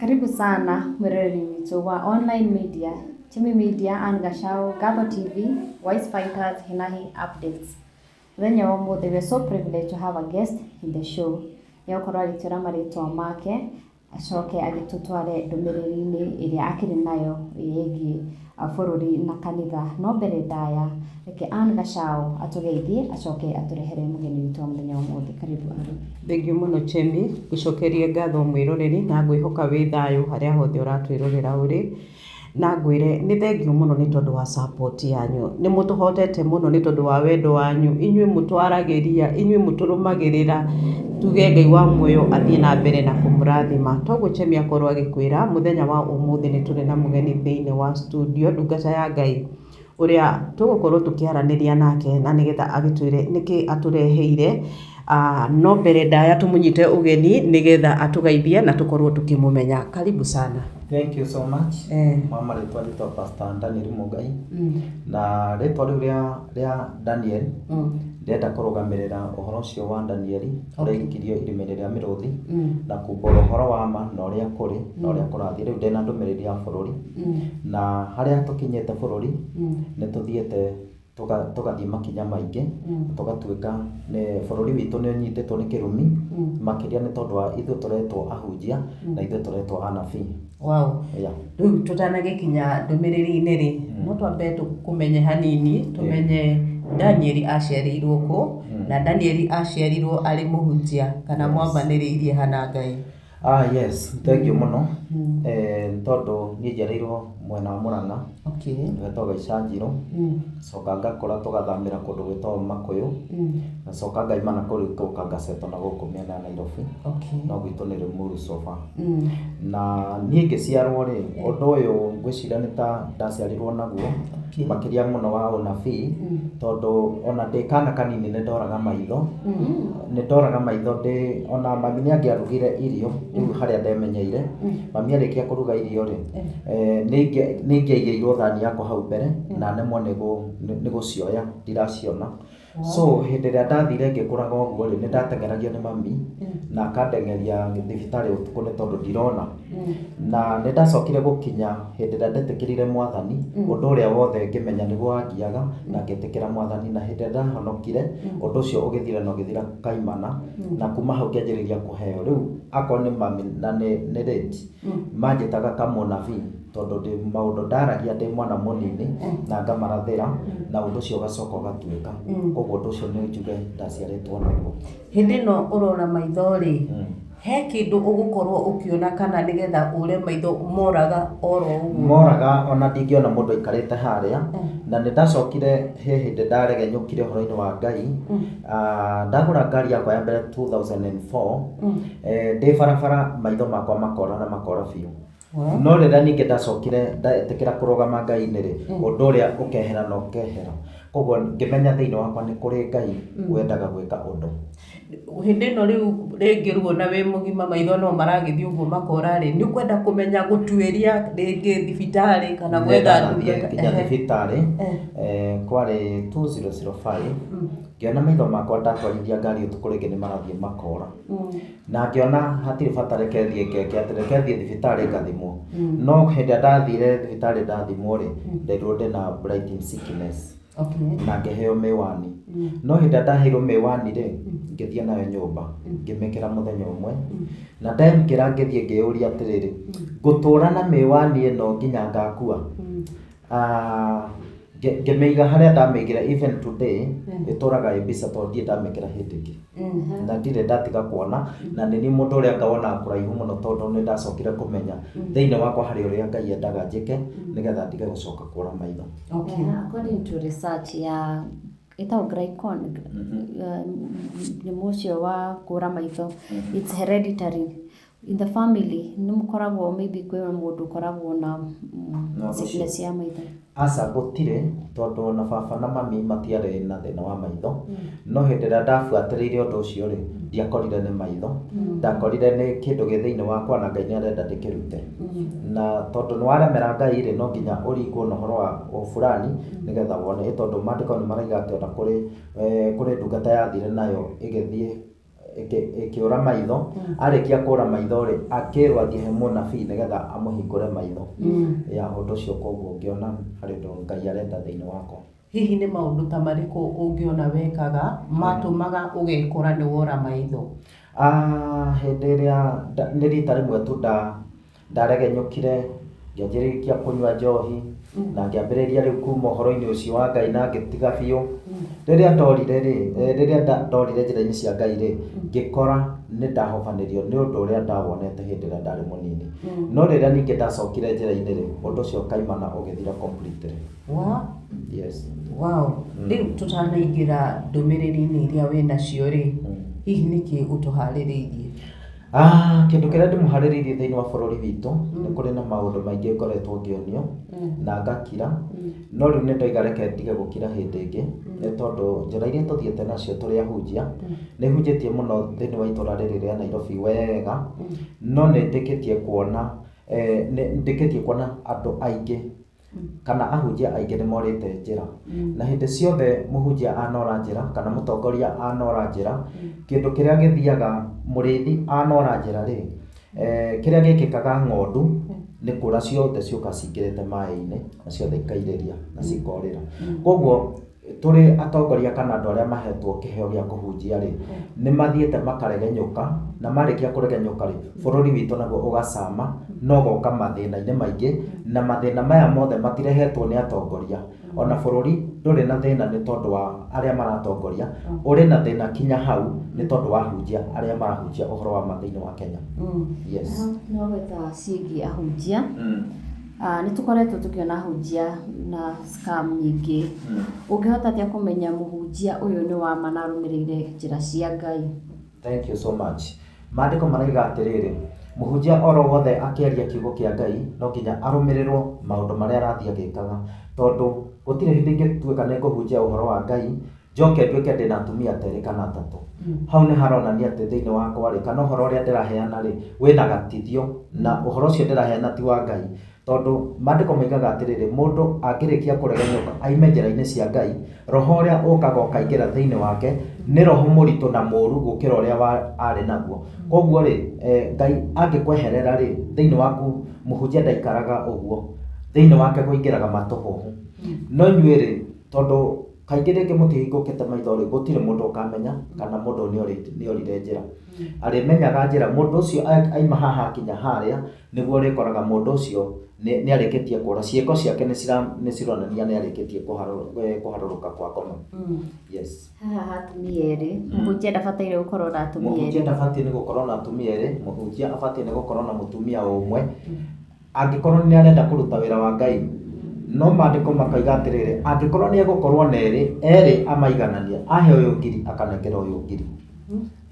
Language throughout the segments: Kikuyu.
Karibu sana mwĩroreri witũ wa online media, Chemi Media, Ann Gachau, Gatho TV, Wise Fighters, Hinahi Updates. Mũthenya wa ũmũthĩ we are so privileged to have a guest in the show. Nĩegũkorwo agĩtwĩra marĩtwa make, acoke agĩtũtware ndũmĩrĩri-inĩ ĩrĩa akĩrĩ nayo ĩgiĩ bũrũri na kanitha. No mbere ndaya, reke Ann Gachau atũgeithie, acoke atũrehere mũgeni witũ wa mũthenya wa ũmũthĩ. Karibu Ann. Thengiũ mũno Chemi, ngũcokerie ngatho mwĩroreri na ngwĩhoka wĩ thayũ harĩa hothe ũratwĩrorera ũrĩ. Na ngwĩre nĩ thengiũ mũno nĩ tondũ wa support yanyu. Nĩ mũtũhotete mũno nĩ tondũ wa wendo wanyu. Inyuĩ mũtwaragĩria, inyuĩ mũtũrũmagĩrĩra. Tuge Ngai wa muoyo athiĩ na mbere na kũmũrathima. Toguo Chemi akorwo agĩkwĩra, mũthenya wa ũmũthĩ nĩ tũrĩ na mũgeni thĩinĩ wa studio, ndungata ya Ngai ũrĩa tũgũkorwo tũkĩaranĩria nake na nĩgetha agĩtwĩre nĩkĩ atũreheire. No mbere ndaya tũmũnyite ũgeni nĩgetha atũgeithie na tũkorwo tũkĩmũmenya. Karibu sana. Thank you so much. Kwa marĩtwa njĩtagwo Pastor Daniel Mũngai. Na rĩtwa rĩu rĩa Daniel ndĩrenda kũrũgamĩrĩra ũhoro ũcio wa Daniel ũrĩa aikirio irima-inĩ rĩa mĩrũthi na kumbũra ũhoro wa ma na ũrĩa kũrĩ na ũrĩa kũrathiĩ. Rĩu ndĩna ndũmĩrĩri ya bũrũri na harĩa tũkinyĩte bũrũri nĩ tũthiĩte tũgathiĩ makinya maingĩ tũgatuĩka nĩ bũrũri witũ nĩ ũnyitĩtwo nĩ kĩrumi makĩria nĩ tondũ wa ithuĩ tũretwo ahunjia na ithuĩ tũretwo anabii. Wow. Rĩu tũtanagĩkinya ndũmĩrĩri-inĩ rĩ, no twambe tũkũmenye hanini, tũmenye Daniel aciarĩirwo kũ, na Daniel aciarirwo arĩ mũhunjia kana mwambanĩrĩirie ha na Ngai? Ah yes, thengiũ mũno nĩ tondũ niĩ njiarĩirwo mwena wa Mũrang'a gwĩtagwo Gaicanjirũ, ngacoka ngakũra tũgathamĩra kũndũ gwĩtagwo Makũyũ, ngacoka ngaima nakũu rĩu ngoka ngasettle na gũkũ mĩena ya Nairobi, no gwitũ nĩ Rĩmuru so far. Na niĩ ngĩciarwo rĩ, ũndũ ũyũ ngwĩciria nĩ ta ndaciarirwo naguo, makĩria mũno wa ũnabii, tondũ ona ndĩ kana kanini nĩ ndoraga maitho, nĩ ndoraga maitho ndĩ, ona mami nĩ angĩarugire irio, rĩu harĩa ndemenyeire, mami arĩkia kũruga irio rĩ, nĩ ingĩaigĩirwo thani yakwa hau mbere, na nemwo nĩ gũcioya ndiraciona. So hĩndĩ ĩrĩa ndathire ngĩkũraga ũguo rĩ, nĩ ndateng'eragio nĩ mami, na akandeng'eria thibitarĩ ũtukũ nĩ tondũ ndirona. Na nĩ ndacokire gũkinya hĩndĩ ĩrĩa ndetĩkĩrire mwathani, ũndũ ũrĩa wothe ngĩmenya nĩguo wangiaga, na ngĩtĩkĩra mwathani. Na hĩndĩ ĩrĩa ndahonokire, ũndũ ũcio ũgĩthira na ũgĩthira kaimana, na kuma hau ngĩanjĩrĩria kũheo. Rĩu akorwo nĩ mami na nĩ late, manjĩtaga kamũnabii tondũ ndĩ maũndũ ndaragia ndĩ mwana mũnini na ngamarathĩra na ũndũ ũcio ũgacoka ũgatuĩka. Koguo ũndũ ũcio nĩ njuge ndaciarĩtwo naguo. Hĩndĩ ĩno ũrora maitho rĩ, he kĩndũ ũgũkorwo ũkĩona kana nĩgetha ũre maitho moraga oro ũguo? Moraga ona ndingĩona mũndũ aikarĩte harĩa, na nĩ ndacokire he hĩndĩ ndaregenyũkire ũhoro-inĩ wa Ngai, ndagũra ngari yakwa ya mbere 2004, ndĩ barabara maitho makwa makora na makora biũ. No rĩrĩa ningĩ ndacokire ndetĩkĩra kũrũgama Ngai-inĩ rĩ, ũndũ ũrĩa ũkehera na ũkehera. Koguo ngĩmenya thĩinĩ wakwa nĩ kũrĩ Ngai wendaga gwĩka ũndũ. Hĩndĩ ĩno rĩu rĩngĩ ruo na wĩ mũgima maitho no maragĩthiĩ ũguo makora rĩ, nĩ ũkwenda kũmenya gũtuĩria rĩngĩ thibitarĩ kana gwetha ndungata? Nginya thibitarĩ, kwarĩ 2005, ngĩona maitho makwa ndatwarithia ngari ũtukũ rĩngĩ nĩ marathiĩ makora. Na ngĩona hatirĩ bata reke thiĩ ngeke atĩ reke thiĩ thibitarĩ ngathimwo. No hĩndĩ ĩrĩa ndathire thibitarĩ ndathimwo rĩ, nderirwo ndĩna blinding sickness na ngĩheo mĩwani. No hĩndĩ ĩrĩa ndaheirwo mĩwani rĩ, ngĩthiĩ nayo nyũmba, ngĩmĩkĩra mũthenya ũmwe, na ndemĩkĩra ngĩthiĩ ngĩyũria atĩrĩrĩ, ngũtũra na mĩwani ĩno nginya ngakua? Ngĩmĩiga harĩa ndamĩigire even today, ĩtũraga ĩ mbica tondũ ndirĩ ndamĩkĩra hĩndĩ ĩngĩ. Na ndirĩ ndatiga kuona, na nĩ niĩ mũndũ ũrĩa ngawonaga kũraihu mũno tondũ nĩ ndacokire kũmenya thĩinĩ wakwa harĩ ũrĩa Ngai endaga njĩke nĩgetha ndige gũcoka kũra maitho. According to research ya ĩtagwo glycon, mũrimũ ũcio wa kũra maitho, it's hereditary. In the family nĩ mũkoragwo maybe kwĩ mũndũ ũkoragwo na sickness ya maitho? Aca gũtirĩ, tondũ ona baba na mami matiarĩ na thĩna wa maitho, no hĩndĩ ĩrĩa ndabuatĩrĩire ũndũ ũcio rĩ, ndiakorire nĩ maitho, ndakorire nĩ kĩndũ gĩ thĩinĩ wakwa na Ngai nĩ arenda ndĩkĩrute. Na tondũ nĩ waremera Ngai rĩ, no nginya ũringwo na ũhoro wa fulani nĩgetha wone, ĩ tondũ maandĩko nĩ marauga atĩ ona kũrĩ ndungata yathire nayo ĩgĩthiĩ ĩkĩũra maitho. Arĩkia kũra maitho rĩ, akĩrwo athiĩ he mũnabii nĩgetha amũhingũre maitho. Ya ũndũ ũcio koguo ngĩona harĩ ũndũ Ngai arenda thĩinĩ wakwa. Hihi nĩ maũndũ ta marĩkũ ũngĩona wekaga matũmaga ũgekora nĩ wora maitho? Hĩndĩ ĩrĩa nĩ rita rĩmwe tu ndaregenyũkire ngĩanjĩrĩria kũnyua njohi na ngĩambĩrĩria rĩu kuma ũhoro-inĩ ũcio wa Ngai na ngĩtiga biũ. Rĩrĩa ndorire rĩ, rĩrĩa ndorire njĩra-inĩ cia Ngai rĩ, ngĩkora nĩ ndahobanĩrio nĩ ũndũ ũrĩa ndawonete hĩndĩ ĩrĩa ndarĩ mũnini. No rĩrĩa ningĩ ndacokire njĩra-inĩ rĩ, ũndũ ũcio kaimana ũgĩthira completely. Yes. Wow. Rĩu tũtanaingĩra ndũmĩrĩri-inĩ iria wĩnacio rĩ, hihi nĩkĩ ũtũharĩrĩirie? Kĩndũ kĩrĩa ndĩmũharĩrĩirie thĩinĩ wa bũrũri witũ, nĩ kũrĩ na maũndũ maingĩ ngoretwo ngĩonio na ngakira, no rĩu nĩ ndoiga reke ndige gũkira hĩndĩ ĩngĩ, nĩ tondũ njĩra iria tũthiĩte nacio tũrĩ ahunjia, nĩ hunjĩtie mũno thĩinĩ wa itũra rĩrĩ rĩa Nairobi wega, no nĩ ndĩkĩtie kuona, nĩ ndĩkĩtie kuona andũ aingĩ kana ahunjia aingĩ nĩ morĩte njĩra. Na hĩndĩ ciothe mũhunjia anora njĩra kana mũtongoria anora njĩra, kĩndũ kĩrĩa gĩthiaga mũrĩithi anora njĩra rĩ, kĩrĩa gĩkĩkaga ng'ondu nĩ kũra ciothe ciũka cingĩrĩte maĩ-inĩ na ciothe ikairĩria na cikorĩra. Koguo tũrĩ atongoria kana andũ arĩa mahetwo kĩheo gĩa kũhunjia rĩ, nĩ mathiĩte makaregenyũka, na marĩkia kũregenyũka rĩ, bũrũri witũ naguo ũgacama na ũgoka mathĩna-inĩ maingĩ, na mathĩna maya mothe matirehetwo nĩ atongoria. Ona bũrũri ndũrĩ na thĩna nĩ tondũ wa arĩa maratongoria, ũrĩ na thĩna kinya hau nĩ tondũ wa ahunjia arĩa marahunjia ũhoro wa ma thĩinĩ wa Kenya. Yes. No gwetha ciĩgiĩ ahunjia. Nĩ tũkoretwo tũkĩona ahunjia na scam nyingĩ. Ũngĩhota atĩa kũmenya mũhunjia ũyũ nĩ wa ma na arũmĩrĩire njĩra cia Ngai? Thank you so much. Maandĩko maraiga atĩrĩrĩ, mũhunjia oro wothe akĩaria kiugo kĩa Ngai no nginya arũmĩrĩrwo maũndũ marĩa arathiĩ agĩkaga, tondũ gũtirĩ hĩndĩ ingĩtuĩka nĩ ngũhunjia ũhoro wa Ngai njoke nduĩke ndĩna atumia ta erĩ kana atatũ. Hau nĩ haronania atĩ thĩinĩ wakwa rĩ, kana ũhoro ũrĩa ndĩraheana rĩ, wĩna gatithio, na ũhoro ũcio ndĩraheana ti wa Ngai. Tondũ maandĩko moigaga atĩrĩrĩ, mũndũ angĩrĩkia kũregenyũka aime njĩra-inĩ cia Ngai, roho ũrĩa ũkaga ũkaingĩra thĩinĩ wake nĩ roho mũritũ na mũru gũkĩra ũrĩa arĩ naguo. Koguo rĩ, Ngai angĩkweherera rĩ, thĩinĩ waku mũhunjia ndaikaraga ũguo, thĩinĩ wake kũingĩraga matũhũhũ. No inyuĩ rĩ, tondũ kaingĩ rĩngĩ mũtihingũkĩte maitho rĩ, gũtirĩ mũndũ ũkamenya kana mũndũ nĩ orire njĩra. Arĩmenyaga njĩra, mũndũ ũcio aima haha akinya harĩa, nĩguo ũrĩkoraga mũndũ ũcio nĩ arĩkĩtie kũra, ciĩko ciake nĩ cironania nĩ arĩkĩtie kũharũrũka kwa ngoma. Yes. Haha atumia erĩ, mũhunjia ndabataire gũkorwo na atumia erĩ. Mũhunjia ndabatiĩ nĩ gũkorwo na atumia erĩ, mũhunjia abatiĩ nĩ gũkorwo na mũtumia ũmwe. Angĩkorwo nĩ arenda kũruta wĩra wa Ngai, no maandĩko makoiga atĩrĩrĩ, angĩkorwo nĩ egũkorwo na erĩ, erĩ amaigananie, ahe ũyũ ngiri akanengera ũyũ ngiri.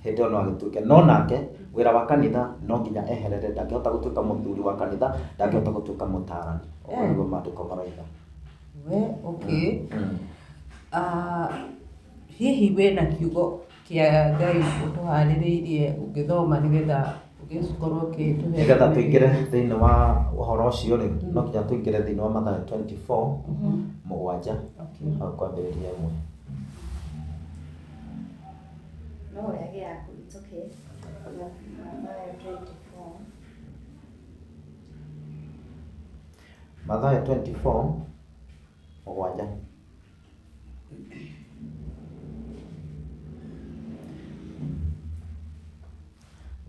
Hĩndĩ ĩyo no agĩtuĩke, no nake wĩra wa kanitha no nginya eherere, ndangĩhota gũtuĩka mũthuri wa kanitha, ndangĩhota gũtuĩka mũtaarani. Ũguo nĩguo maandĩko maroiga. We, okay. Hihi wĩna kiugo kĩa Ngai ũtũharĩrĩirie ũngĩthoma nĩgetha ũgĩkorwo ũkĩtũhe? Nĩgetha tũingĩre thĩinĩ wa ũhoro ũcio rĩ, no nginya tũingĩre thĩinĩ wa Mathayo 24 mũgwanja, hau kwambĩrĩria ĩmwe. No oyage yaku, it's okay. Mathayo 24. Mathayo 24 mũgwanja.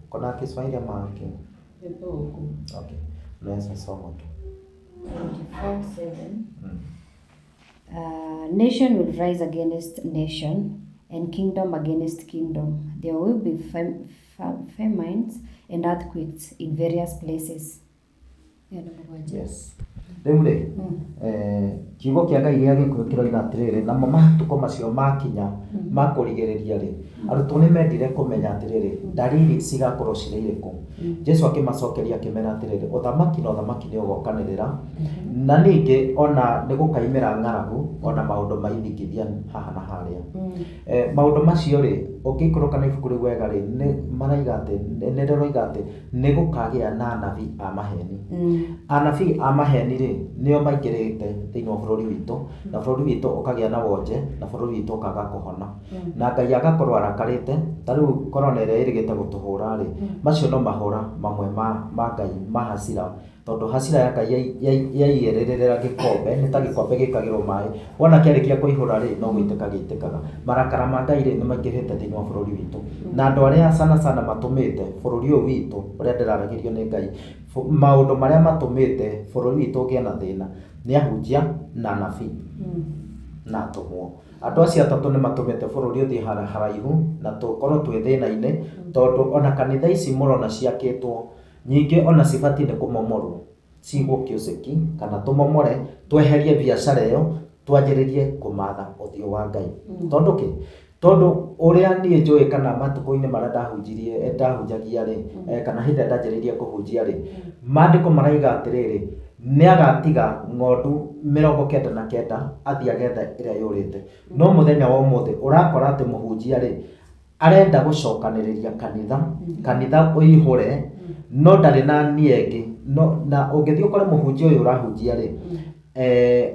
Kuna Kiswahili ama Gĩthũngũ. Okay. Unaweza soma tu. 24:7. Nation will rise against nation and kingdom against kingdom. There will be famines and earthquakes in various places. Yes. Rĩu rĩ, kiugo kĩa Ngai gĩa Gĩkũyũ kĩroiga atĩrĩrĩ, namo matukũ macio makinya ma kũrigĩrĩria rĩ, arutwo nĩ mendire kũmenya atĩrĩrĩ, ndariri cigakorwo cirĩ irĩkũ. Jesu akĩmacokeria akĩmera atĩrĩrĩ, ũthamaki na ũthamaki nĩ ũgokanĩrĩra, na ningĩ ona nĩ gũkaimĩra ng'aragu, ona maũndũ ma ithingithia haha na harĩa. Maũndũ macio rĩ, ũngĩikũrũka na ibuku rĩu wega rĩ, nĩ maraiga atĩ, nĩ rĩroiga atĩ nĩ gũkagĩa na anabii a maheni. Anabii a maheni rĩ, nĩo maingĩrĩte thĩinĩ wa bũrũri witũ, na bũrũri witũ ũkagĩa na wonje, na bũrũri witũ ũkaga kũhona. Na Ngai agakorwo arakarĩte. marakarĩte, ta rĩu korona ĩrĩa ĩrĩgĩte gũtũhũra rĩ, macio no mahũra mamwe ma Ngai ma hasira, tondũ hasira ya Ngai yaiyĩrĩrĩra gĩkombe, nĩ ta gĩkombe gĩkagĩrwo maĩ, wona kĩarĩkia kũihũra rĩ, no gũitĩka gĩitĩkaga. Marakara ma Ngai rĩ, nĩ maingĩhĩte thĩinĩ wa bũrũri witũ, na andũ arĩa sana sana matũmĩte bũrũri ũyũ witũ ũrĩa ndĩraragĩrio nĩ Ngai, maũndũ marĩa matũmĩte bũrũri witũ ũgĩe na thĩna nĩ ahunjia na anabii na atũmwo. Andũ acio atatũ nĩ matũmĩte bũrũri ũthiĩ haraihu na tũkorwo twĩ thĩna-inĩ, tondũ ona kanitha ici mũrona ciakĩtwo nyingĩ ona cibatiĩ nĩ kũmomorwo cigwo kĩũceki kana tũmomore tweherie biacara ĩyo twanjĩrĩrie kũmatha ũthiũ wa Ngai. Tondũ kĩ? Tondũ ũrĩa niĩ njũĩ kana matukũ-inĩ marĩa ndahunjirie ndahunjagia rĩ, kana hĩndĩ ĩrĩa ndanjĩrĩirie kũhunjia rĩ, maandĩko maraiga atĩrĩrĩ, nĩ agatiga ng'ondu 99 athiĩ agethe ĩrĩa yũrĩte. No mũthenya wa ũmũthĩ ũrakora atĩ mũhunjia rĩ, arenda gũcokanĩrĩria kanitha, kanitha ũihũre, no ndarĩ na nia ĩngĩ. No, na ũngĩthiĩ ũkore mũhunjia ũyũ ũrahunjia rĩ,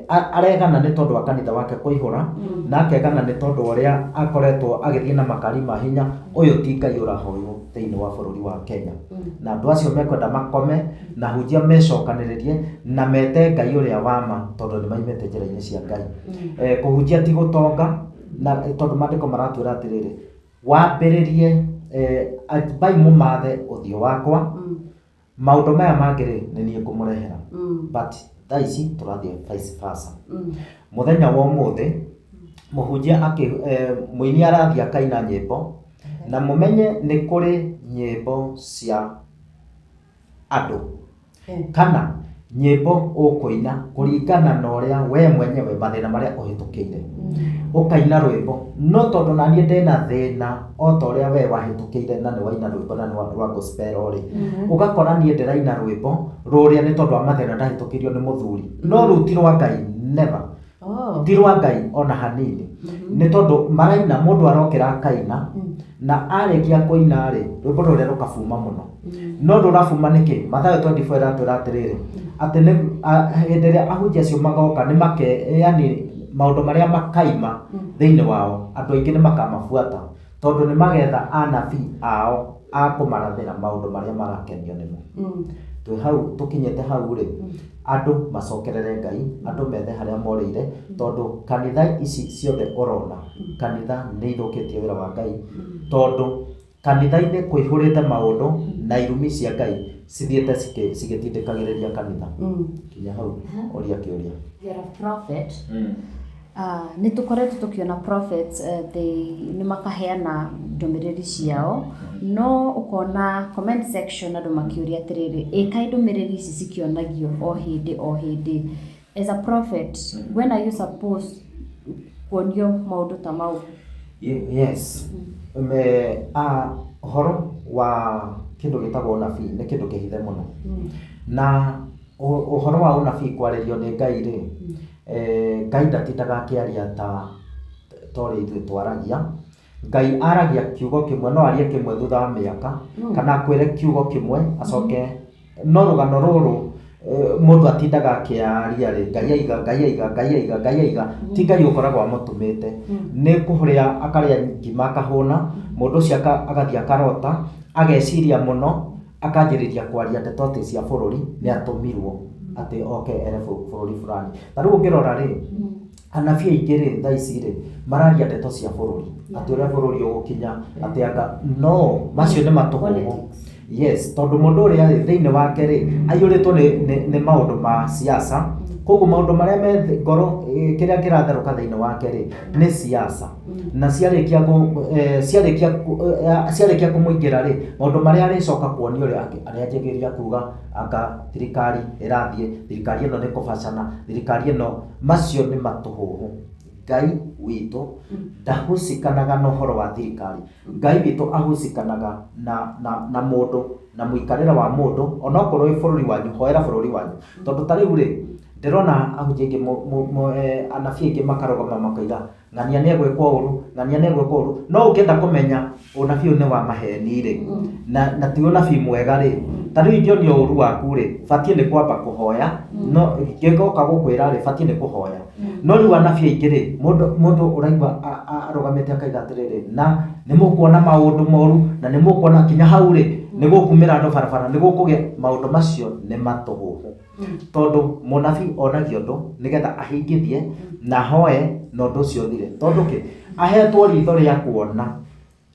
aregana nĩ tondũ wa kanitha wake kũihũra, na akegana nĩ tondũ wa ũrĩa akoretwo agĩthiĩ na makari ma hinya. Ũyũ ti Ngai ũrahoywo thĩinĩ wa bũrũri wa Kenya. Na andũ acio mekwenda makome na ahunjia mecokanĩrĩrie na mete Ngai ũrĩa wa ma, tondũ nĩ maimĩte njĩra-inĩ cia Ngai. Kũhunjia ti gũtonga, na tondũ maandĩko maratwĩra atĩrĩrĩ, wambĩrĩrie, ambai mũmathe ũthiũ wakwa, maũndũ maya mangĩ rĩ, nĩ niĩ ngũmũrehera. But thaa ici tũrathiĩ vice versa. Mũthenya wa ũmũthĩ mũhunjia mũini arathiĩ akaina nyĩmbo, na mũmenye nĩ kũrĩ nyĩmbo cia andũ kana nyĩmbo ũkũina kũringana na ũrĩa we mwenyewe mathĩna marĩa ũhĩtũkĩire. Ũkaina rwĩmbo, no tondũ naniĩ ndĩna thĩna o ta ũrĩa we wahĩtũkĩire na nĩ waina rwĩmbo na nĩ rwa gospel rĩ, ũgakora niĩ ndĩraina rwĩmbo rũrĩa nĩ tondũ wa mathĩna ndahĩtũkĩirio nĩ mũthuri, no rũu ti rwa Ngai, never. Ti rwa Ngai ona hanini. Nĩ tondũ maraina, mũndũ arokĩra akaina, na arĩkia kũina rĩ, rwĩmbo rũrĩa rũkabuma mũno. No rũrabuma nĩkĩ? Mathayo 24 ĩratwĩra atĩrĩrĩ, atĩ nĩ hĩndĩ ĩrĩa ahunjia acio magoka nĩ make, yani maũndũ marĩa makaima thĩinĩ wao, andũ aingĩ nĩ makamabuata, tondũ nĩ magetha anabii ao a kũmarathĩra maũndũ marĩa marakenio nĩmo. Twĩ hau tũkinyĩte hau rĩ, andũ macokerere Ngai, andũ methe harĩa morĩire, tondũ kanitha ici ciothe ũrona, kanitha nĩ ithũkĩtie wĩra wa Ngai, tondũ kanitha-inĩ kũihũrĩte maũndũ na irumi cia Ngai cithiĩte cigĩtindĩkagĩrĩria kanitha. Kinya hau, ũria kĩũria. You're a prophet. Nĩ tũkoretwo tũkĩona prophets, they nĩ makaheana ndũmĩrĩri ciao, no ũkona comment section andũ makĩũria atĩrĩrĩ, ĩ kaĩ ndũmĩrĩri ici cikĩonagio o hĩndĩ o hĩndĩ? As a prophet, when are you supposed kuonio maũndũ ta mau? Yes. Ũhoro wa kĩndũ gĩtagwo ũnabii nĩ kĩndũ kĩhithe mũno. Na ũhoro wa ũnabii kwarĩrio nĩ Ngai rĩ, Ngai ndatindaga akĩaria ta ũrĩa ithuĩ twaragia. Ngai aragia kiugo kĩmwe, no arie kĩmwe thutha wa mĩaka, kana akwĩre kiugo kĩmwe acoke, no rũgano rũrũ mũndũ atindaga akĩaria rĩ, Ngai aiga, Ngai aiga, Ngai aiga, Ngai aiga, ti Ngai ũkoragwo amũtũmĩte. Nĩ kũrĩa akarĩa ngima akahũna, mũndũ ũcio agathiĩ akarota, ageciria mũno, akanjĩrĩria kwaria ndeto atĩ cia bũrũri, nĩ atũmirwo atĩ oke ere bũrũri fulani. Ta rĩu ũngĩrora rĩ, anabii aingĩ rĩ, thaa ici rĩ, mararia ndeto cia bũrũri, atĩ ũrĩa bũrũri ũgũkinya, atĩ anga, no, macio nĩ matũhũhũ. Yes, tondũ mũndũ ũrĩa rĩ, thĩinĩ wake rĩ, aiyũrĩtwo nĩ maũndũ ma siasa, koguo maũndũ marĩa me ngoro, kĩrĩa kĩratherũka thĩinĩ wake rĩ, nĩ siasa. Na ciarĩkia ciarĩkia kũmũingĩra rĩ, maũndũ marĩa arĩcoka kuonio rĩ, arĩanjagĩrĩria kuga anga thirikari ĩrathiĩ, thirikari ĩno nĩ kũbacana, thirikari ĩno, macio nĩ matũhũhũ. Ngai witũ ndahusikanaga na ũhoro wa thirikari. Ngai witũ ahusikanaga na mũndũ, na mũikarĩre wa mũndũ, onokorwo wĩ bũrũri wanyu, hoera bũrũri wanyu. Tondũ ta rĩu rĩ, Ndĩrona ahunjia aingĩ anabii aingĩ makarũgama makoiga ng'ania nĩ egwĩkwo ũru, ng'ania nĩ egwĩkwo ũru. No ũngĩenda kũmenya ũnabii ũyũ nĩ wa maheni rĩ, na ti ũnabii mwega rĩ, ta rĩu ingĩonio ũru waku rĩ, batiĩ nĩ kwamba kũhoya, no ingĩgoka gũkwĩra rĩ, batiĩ nĩ kũhoya. No rĩu anabii aingĩ rĩ, mũndũ ũraigua arũgamĩte akaiga atĩrĩrĩ, na nĩ mũkuona maũndũ moru, na nĩ mũkuona kinya hau rĩ, nĩ gũkumĩra andũ barabara, nĩ gũkũgĩa, maũndũ macio nĩ matũhũhũ. Tondũ mũnabii onagio ũndũ nĩgetha ahingithie na ahoe na ũndũ ũcio ũthire. Tondũ kĩ? Ahetwo ritho rĩa kuona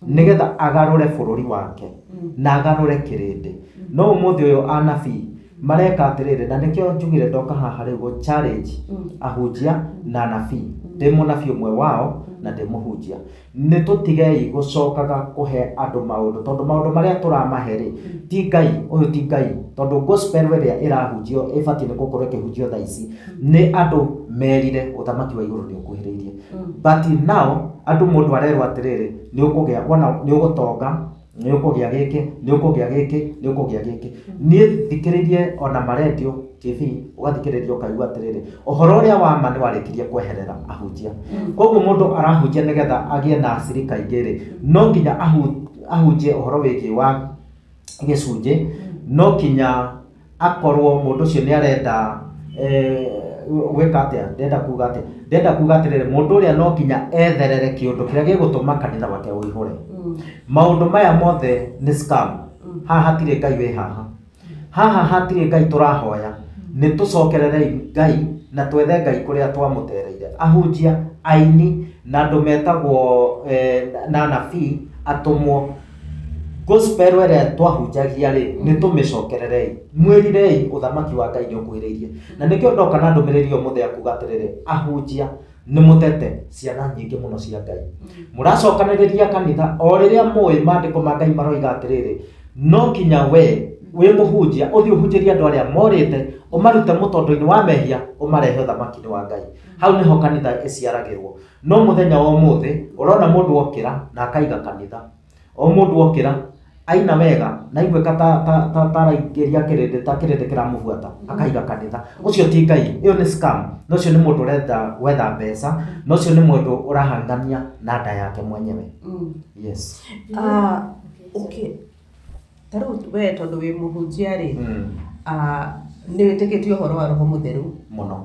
nĩgetha agarũre bũrũri wake na agarũre kĩrĩndĩ. No ũmũthĩ ũyũ anabii mareka atĩrĩrĩ, na nĩkĩo njugire ndoka haha rĩu gũ challenge ahunjia na anabii. Ndĩ mũnabii ũmwe wao na ndĩ mũhunjia. Nĩ tũtigei gũcokaga kũhe andũ maũndũ, tondũ maũndũ marĩa tũramahe rĩ, ti Ngai, ũyũ ti Ngai, tondũ gospel ĩrĩa ĩrahunjio ĩbatiĩ nĩ gũkorwo ĩkĩhunjio thaa ici, nĩ andũ merire ũthamaki wa igũrũ nĩ ũkuhĩrĩirie. But now, andũ mũndũ arerwo atĩrĩrĩ, nĩ ũkũgĩa, wona nĩ ũgũtonga, nĩ ũkũgĩa gĩkĩ, nĩ ũkũgĩa gĩkĩ, nĩ ũkũgĩa gĩkĩ. Niĩ thikĩrĩirie ona marendio, TV, ũgathikĩrĩria ũkaigua atĩrĩrĩ, ũhoro ũrĩa wa ma nĩ warĩkirie kweherera ahunjia. Koguo mũndũ arahunjia nĩgetha agĩe na acirika aingĩ rĩ, no nginya ahunjie ũhoro wĩgiĩ wa gĩcunjĩ, no nginya akorwo mũndũ ũcio nĩ arenda gwĩka atĩa, ndĩrenda kuga atĩa, ndĩrenda kuga atĩrĩrĩ, mũndũ ũrĩa no nginya etherere kĩũndũ kĩrĩa gĩgũtũma kanitha wake ũihũre. Maũndũ maya mothe nĩ scam. Haha hatirĩ Ngai wĩ haha. Haha hatirĩ Ngai tũrahoya. Nĩ tũcokererei Ngai na twethe Ngai kũrĩa twamũtereire. Ahunjia, aini na andũ metagwo na anabii, atũmwo. Gospel ĩrĩa twahunjagia rĩ, nĩ tũmĩcokererei. Mwĩrirei ũthamaki wa Ngai nĩ ũkuhĩrĩirie. Na nĩkĩo ndoka na ndũmĩrĩri ũmũthĩ ya kuga atĩrĩrĩ, ahunjia nĩ mũtete ciana nyingĩ mũno cia Ngai. Mũracokanĩrĩria kanitha o rĩrĩa mũĩ maandĩko ma Ngai maroiga atĩrĩrĩ, no nginya we wĩ mũhunjia ũthiĩ ũhunjĩrie andũ arĩa morĩte, ũmarute mũtondo-inĩ wa mehia, ũmarehe ũthamaki-inĩ wa Ngai. Hau nĩho kanitha ĩciaragĩrwo. No mũthenya wa ũmũthĩ ũrona mũndũ okĩra na akaiga kanitha. O mũndũ okĩra aina wega na aiguĩka ta araingĩria kĩrĩndĩ ta kĩrĩndĩ kĩramũbuata akaiga kanitha. Ũcio ti Ngai, ĩyo nĩ scam. Na ũcio nĩ mũndũ ũrenda gwetha mbeca, na ũcio nĩ mũndũ ũrahang'ania na nda yake mwenyewe. Yes. Okay. Ta rĩu we tondũ wĩ mũhunjia rĩ, nĩ wĩtĩkĩtie ũhoro wa Roho Mũtheru? Mũno.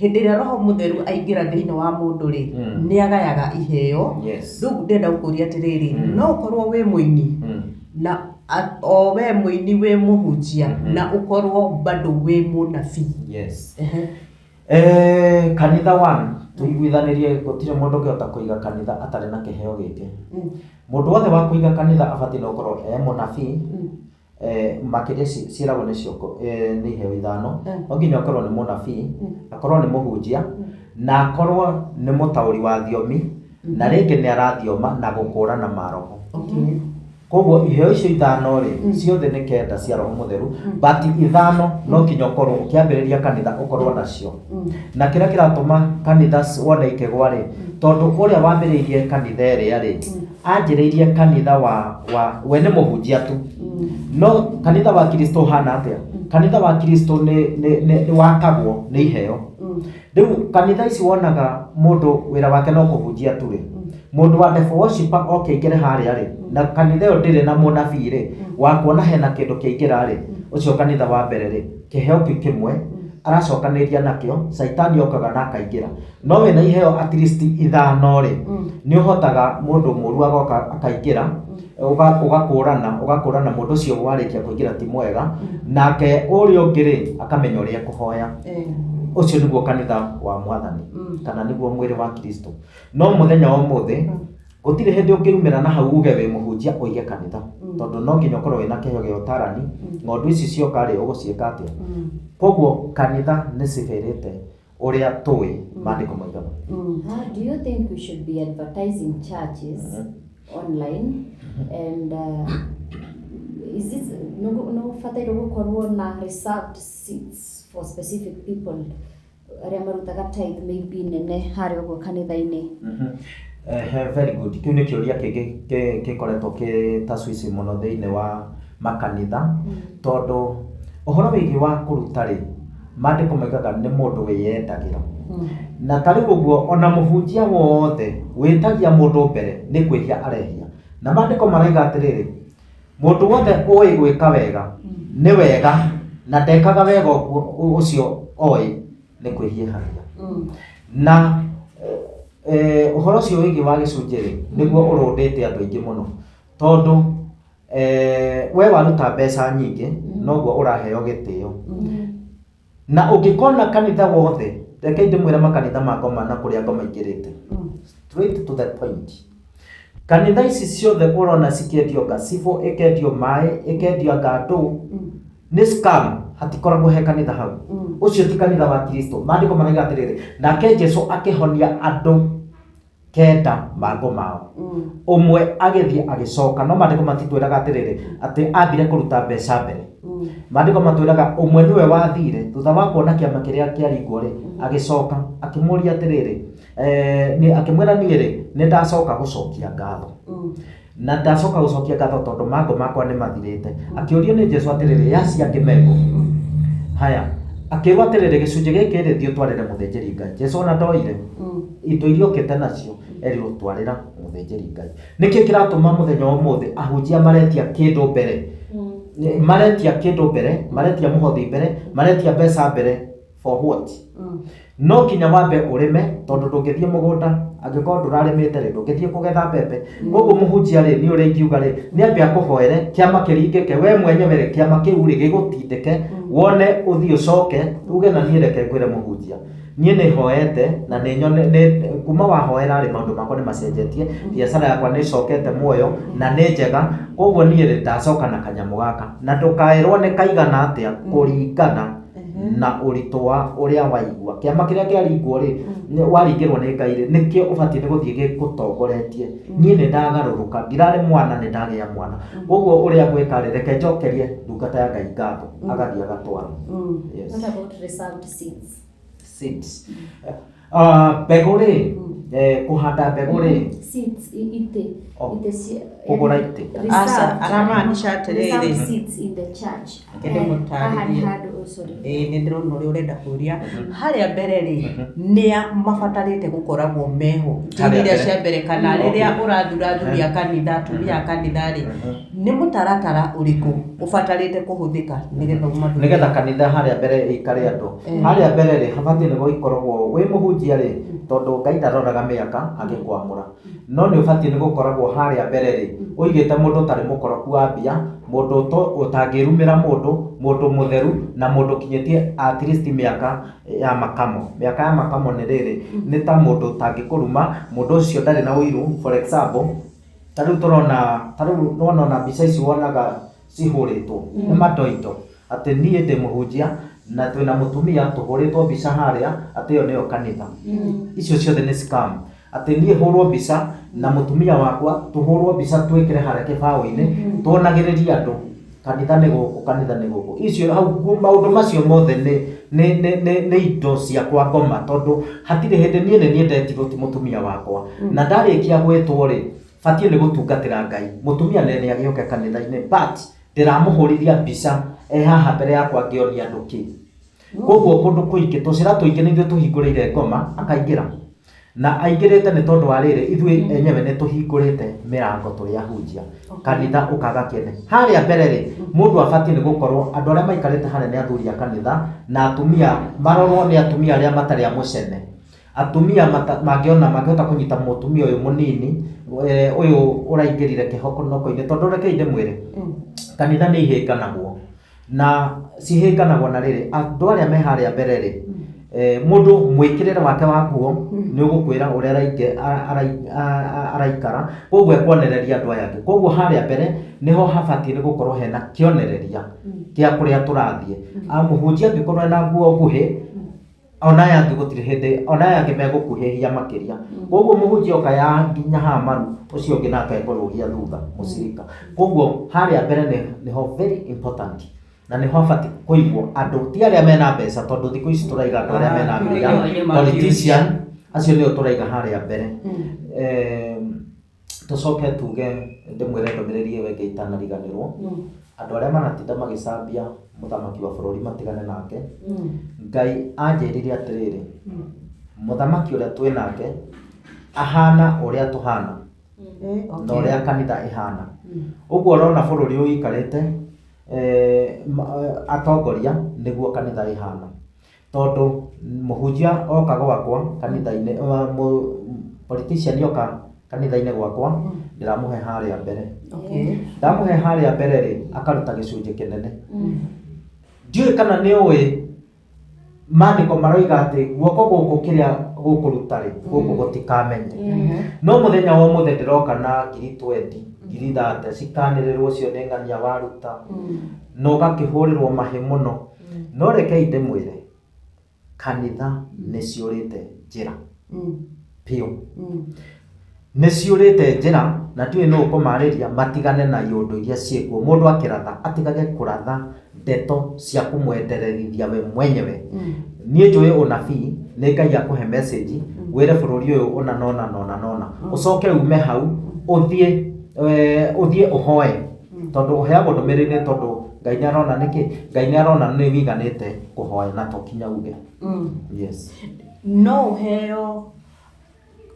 Hĩndĩ ĩrĩa Roho Mũtheru aingĩra thĩinĩ wa mũndũ rĩ, nĩ agayaga iheo. Yes. Rĩu ndĩrenda gũkũria atĩrĩrĩ, no ũkorwo wĩ mũini na o we mũini wĩ mũhunjia na ũkorwo bado wĩ mũnabii. Yes. Kanitha one, tũiguithanĩrie gũtirĩ mũndũ ũngĩhota kũiga kanitha atarĩ na kĩheo gĩkĩ. Mũndũ wothe wa kũiga kanitha abatiĩ nĩ gũkorwo e mũnabii, makĩria ciĩragwo nĩ cioko, nĩ iheo ithano. No nginya ũkorwo nĩ mũnabii, akorwo nĩ mũhunjia, na akorwo nĩ mũtaũri wa thiomi, na rĩngĩ nĩ arathioma na gũkũrana maroho. Koguo iheo icio ithano rĩ, ciothe nĩ kenda cia Roho Mũtheru, but ithano no nginya ũkorwo ũkĩambĩrĩria kanitha ũkorwo nacio. Na kĩrĩa kĩratũma kanitha wone ikĩgwa rĩ, tondũ ũrĩa wambĩrĩirie kanitha ĩrĩa rĩ, anjĩrĩirie kanitha wa we nĩ mũhunjia tu. No kanitha wa Kristo ũhana atĩa? Kanitha wa Kristo nĩ wakagwo nĩ iheo. Rĩu kanitha ici wonaga mũndũ wĩra wake no kũhunjia tu rĩ, mũndũ wa devil worshiper oke aingĩre harĩa rĩ, na kanitha ĩyo ndĩrĩ na mũnabii rĩ, wa kuona hena kĩndũ kĩaingĩra rĩ, ũcio kanitha wa mbere rĩ, kĩheo kĩu kĩmwe aracokanĩrĩria nakĩo, caitani okaga na akaingĩra. No wĩna iheo at least ithano rĩ, nĩ ũhotaga mũndũ mũru agoka akaingĩra, ũgakũrana, ũgakũrana mũndũ ũcio warĩkia kũingĩra ti mwega, nake ũrĩa ũngĩ rĩ, akamenya ũrĩa ekũhoya. Ũcio nĩguo kanitha wa Mwathani, kana nĩguo mwĩrĩ wa Kristo. No mũthenya wa ũmũthĩ, gũtirĩ hĩndĩ ũngĩumĩra na hau uge wĩ mũhunjia ũige kanitha, tondũ no nginya ũkorwo wĩna kĩheo gĩa ũtarani, ng'ondu ici cioka rĩ, ũgũciĩka atĩa? Koguo kanitha nĩ cibĩrĩte ũrĩa tũĩ maandĩko moigaga. Do you think we should be advertising churches online? And is it no bataire gũkorwo na reserved seats for specific people arĩa marutaga tithe maybe nene harĩa ũguo kanitha-inĩ? Very good. Kĩu nĩ kĩũria kĩngĩ gĩkoretwo kĩ tacwici mũno thĩinĩ wa makanitha, tondũ ũhoro wĩgiĩ wa kũruta rĩ, Maandĩko maigaga nĩ mũndũ wĩyendagĩra. Na ta rĩu ũguo ona mũhunjia wothe wĩtagia mũndũ mbere nĩ kwĩhia arehia. Na maandĩko maraiga atĩrĩrĩ, mũndũ wothe ũĩ gwĩka wega nĩ wega na ndekaga wega ũguo ũcio oĩ nĩ kwĩhia ehagia. Na ũhoro ũcio wĩgiĩ wa gĩcunjĩ rĩ, nĩguo ũrũndĩte andũ aingĩ mũno tondũ we waruta mbeca nyingĩ noguo ũraheo gĩtĩo. Na ũngĩkona kanitha wothe, rekei ndĩmwĩre makanitha ma ngoma na kũrĩa ngoma ingĩrĩte. Straight to the point. Kanitha ici ciothe ũrona cikĩendio ngacibũ, ĩkendio maĩ, ĩkendio anga ndũ, nĩ scam, hatikoragwo he kanitha hau. Ũcio ti kanitha wa Kristo. Maandĩko maraiga atĩrĩrĩ, nake Jesu akĩhonia andũ kenda mangũ mao. Ũmwe agĩthiĩ agĩcoka, no maandĩko matitwĩraga atĩrĩrĩ, atĩ ambire kũruta mbeca mbere. Maandĩko matwĩraga ũmwe nĩwe wathire, thutha wa kuona kĩama kĩrĩa kĩaringwo rĩ, agĩcoka, akĩmũria atĩrĩrĩ, akĩmwĩra niĩ rĩ, nĩ ndacoka gũcokia ngatho. Na ndacoka gũcokia ngatho tondũ mangũ makwa nĩ mathirĩte. Akĩũrio nĩ Jesu atĩrĩrĩ, yaci angĩ mekũ? Haya, akĩrwo atĩrĩrĩ, gĩcunjĩ gĩkĩ rĩ, thiĩ ũtwarĩre mũthĩnjĩri Ngai. Jesu ona ndoire indo iria okĩte nacio, erirwo twarĩra mũthĩnjĩri Ngai. Nĩkĩ kĩratũma mũthenya wa ũmũthĩ ahunjia maretia kĩndũ mbere? Maretia kĩndũ mbere, maretia mũhothi mbere, maretia mbeca mbere, for what? No kinya wambe ũrĩme tondũ ndũngĩthiĩ mũgũnda angĩkorwo ndũrarĩmĩte rĩ, ndũngĩthiĩ kũgetha mbembe. Koguo mũhunjia rĩ, niĩ ũrĩa ingiuga rĩ, nĩ ambe akũhoere kĩama kĩringĩke, we mwenyewe rĩ, kĩama kĩu rĩ gĩgũtindĩke, wone ũthiĩ ũcoke uge na niĩ reke ngwĩre mũhunjia, niĩ nĩ hoete na nĩ nyone nĩ kuma wahoera rĩ, maũndũ makwa nĩ macenjetie, biacara yakwa nĩ ĩcokete muoyo na nĩ njega, koguo niĩ rĩ, ndacoka na kanyamũ gaka. Na ndũkaĩrwo nĩ kaigana atĩa kũringana na ũritũ wa ũrĩa waigua. Kĩama kĩrĩa kĩaringwo rĩ, waringĩrwo nĩ Ngai rĩ, nĩkĩo ũbatiĩ nĩ gũthiĩ gĩgũtongoretie. Niĩ nĩ ndagarũrũka, ndirarĩ mwana nĩ ndagĩa mwana. Koguo ũrĩa ngwĩka rĩ, reke njokerie ndungata ya Ngai ngatho, agathiĩ agatwara. Yes. What about reserved seats? Seeds. Mbegũ rĩ, kũhanda mbegũ rĩ, Seats, itĩ. Oh. Itĩ cia Kũgũra itĩ. Aca, aramaanisha atĩrĩrĩ. Reserved seats in the church. Reke ndĩmũtarĩrie. Haha nĩ handũ, oh, sorry. Ĩĩ nĩ ndĩrona ũrĩa ũrenda kũria. Harĩa mbere rĩ, nĩa mabatarĩte gũkoragwo meho? Itĩ Harĩa iria mbere. cia mbere kana rĩrĩa ũrathura athuri a kanitha, atumia a kanitha rĩ, nĩ mũtaratara ũrĩkũ ũbatarĩte kũhũthĩka nĩgetha ũmathure? Nĩgetha kanitha harĩa mbere ĩikare andũ. Harĩa mbere rĩ, habatiĩ nĩ gũkoragwo wĩ mũhunjia rĩ, tondũ Ngai ndaroraga mĩaka agĩkwamũra. No nĩ ũbatiĩ nĩ gũkoragwo harĩa mbere rĩ, ũigĩte mũndũ ũtarĩ mũkoroku wa mbia, mũndũ ũtangĩrumĩra mũndũ, mũndũ mũtheru, na mũndũ ũkinyĩtie at least mĩaka ya makamo. Mĩaka ya makamo nĩ rĩrĩ, nĩ ta mũndũ ũtangĩkũruma, mũndũ ũcio ndarĩ na ũiru, for example, ta rĩu tũrona, ta rĩu nĩwona ona mbica ici wonaga cihũrĩtwo, nĩ mandoindo, atĩ niĩ ndĩ mũhunjia, na twĩna mũtumia tũhũrĩtwo mbica harĩa, atĩ ĩyo nĩyo kanitha. Icio ciothe nĩ scam. Atĩ niĩ hũrwo mbica na mũtumia wakwa tũhũrwo mbica twĩkĩre harĩa kĩbaũ-inĩ, tuonagĩrĩrie andũ kanitha nĩ gũkũ, kanitha nĩ gũkũ. Icio hau maũndũ macio mothe nĩ indo cia kwa ngoma, tondũ hatirĩ hĩndĩ niĩ nĩ niĩ ndetirwo ti mũtumia wakwa. Na ndarĩkia gwĩtwo rĩ, batiĩ nĩ gũtungatĩra Ngai. Mũtumia nĩ agĩũke kanitha-inĩ, but ndĩramũhũrithia mbica e haha mbere yakwa ngĩonia andũ kĩ. Koguo kũndũ kũingĩ, tũcĩra tũingĩ nĩ ithuĩ tũhingũrĩire ngoma, akaingĩra. Na aingĩrĩte nĩ tondũ wa rĩrĩ, ithuĩ enyewe nĩ tũhingũrĩte mĩrango tũrĩ ahunjia. Kanitha ũkaga kĩene. Harĩa mbere rĩ, mũndũ abatiĩ nĩ gũkorwo, andũ arĩa maikarĩte harĩa nĩ athuri a kanitha, na atumia, marorwo nĩ atumia arĩa matarĩ a mũcene. Atumia mangĩona, mangĩhota kũnyita mũtumia ũyũ mũnini, ũyũ ũraingĩrire kĩhokonoko-inĩ, tondũ rekei ndĩmwĩre, kanitha nĩ ihĩnganagwo. Na cihĩnganagwo na rĩrĩ, andũ arĩa me harĩa mbere rĩ, mũndũ mwĩkĩrĩre wake wa nguo nĩ ũgũkwĩra ũrĩa araikara, koguo ekuonereria andũ aya angĩ. Koguo harĩa mbere nĩho habatiĩ nĩ gũkorwo hena kĩonereria kĩa kũrĩa tũrathiĩ. Mũhunjia angĩkorwo ena nguo nguhĩ, ona aya angĩ gũtirĩ hĩndĩ, ona aya angĩ megũkuhĩhia makĩria. Koguo mũhunjia oka ya nginya haha maru, ũcio ũngĩ nake ekũrũgia thutha mũcirika. Koguo harĩa mbere nĩho very important. Na nĩho habatiĩ kũigwo andũ, ti arĩa mena mbeca, tondũ thikũ ici tũraiga andũ arĩa mena mbia, politician, acio nĩo tũraiga harĩa mbere. Tũcoke tuge, ndĩmwĩre ndũmĩrĩri ĩyo ĩngĩ itanariganĩrwo, andũ arĩa maratinda magĩcambia Mũthamaki wa bũrũri matigane nake. Ngai anjĩrire atĩrĩrĩ, mũthamaki ũrĩa twĩ nake ahana ũrĩa tũhana na ũrĩa kanitha ĩhana. Ũguo ũrona bũrũri ũikarĩte atongoria nĩguo kanitha ĩhana. Tondũ mũhunjia oka gwakwa kanitha-inĩ, politician oka kanitha-inĩ gwakwa, ndĩramũhe harĩa mbere. Ndamũhe harĩa mbere rĩ, akaruta gĩcunjĩ kĩnene. Ndiũĩ kana nĩ ũĩ maandĩko maroiga atĩ guoko gũkũ kĩrĩa gũkũruta rĩ, gũkũ gũtikamenye. No mũthenya wa ũmũthĩ ndĩroka na ngiri 20, ngiri 30, cikanĩrĩrwo ũcio nĩ ng'ania waruta, na ũgakĩhũrĩrwo mahĩ mũno. No rekei ndĩmwĩre, kanitha nĩ ciũrĩte njĩra biũ. Nĩ ciũrĩte njĩra na ndiũĩ nũ ũkũmarĩria matigane na iũndũ iria ciĩkuo. Mũndũ akĩratha atigage kũratha ndeto cia kũmwendererithia we mwenyewe. Niĩ njũĩ ũnabii nĩ Ngai akũhe message wĩre bũrũri ũyũ ũna na ũna na ũna na ũna. Ũcoke ume hau ũthiĩ ũthiĩ ũhoe. Tondũ ũheagwo ndũmĩrĩri nĩ tondũ Ngai nĩ arona nĩkĩ? Ngai nĩ arona nĩ wĩiganĩte kũhoya na to kinya uge. Yes. No ũheo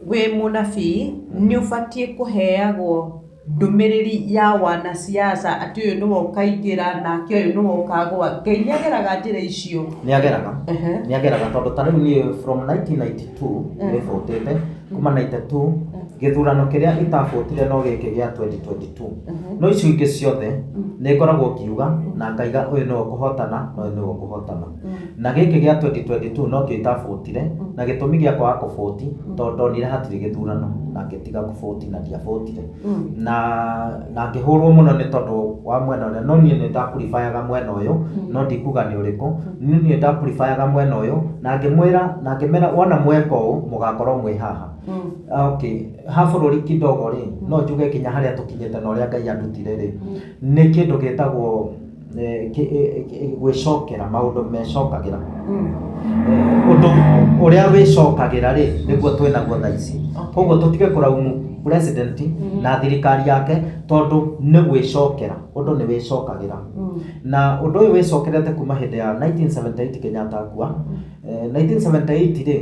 wĩ mũnabii nĩ ũbatiĩ kũheagwo ndũmĩrĩri ya wanasiasa atĩ ũyũ nĩwe ũkaingĩra nake ũyũ nĩwe ũkagũa. Ngai nĩ ageraga njĩra icio. Nĩ ageraga. Nĩ ageraga tondũ ta rĩu niĩ from 1992 nĩ bũtĩte kuma 92 gĩthurano kĩrĩa itabũtire no gĩkĩ gĩa 2022. No icio ingĩ ciothe nĩ ngoragwo ngiuga na ngaiga ũyũ nĩwe ũkũhotana na ũyũ nĩwe ũkũhotana. Na gĩkĩ gĩa 2022 nokĩo itabũtire na gĩtũmi gĩa kwaga kũbũti tondũ ndonire hatirĩ gĩthurano na ngĩtiga kũbũti na ndiabũtire. Na ngĩhũrwo mũno nĩ tondũ wa mwena ũrĩa, no niĩ nĩ ndapuribayaga mwena ũyũ no ndikuga nĩ ũrĩkũ. Niĩ nĩ ndapuribayaga mwena ũyũ na ngĩmwĩra na ngĩmera wona mweka ũũ mũgakorwo mwĩ haha. Okay, ha bũrũri kidogo rĩ, no njuge nginya harĩa tũkinyĩte na ũrĩa Ngai andutire rĩ, nĩ kĩndũ gĩtagwo gwĩcokera, maũndũ mecokagĩra. Ũndũ ũrĩa wĩcokagĩra rĩ, nĩguo twĩnaguo thaa ici. Koguo tũtige kũraumu president na thirikari yake tondũ nĩ gwĩcokera, ũndũ nĩ wĩcokagĩra. Na ũndũ ũyũ wĩcokerete kuma hĩndĩ ya 1978 Kenyatta akua. 1978 rĩ,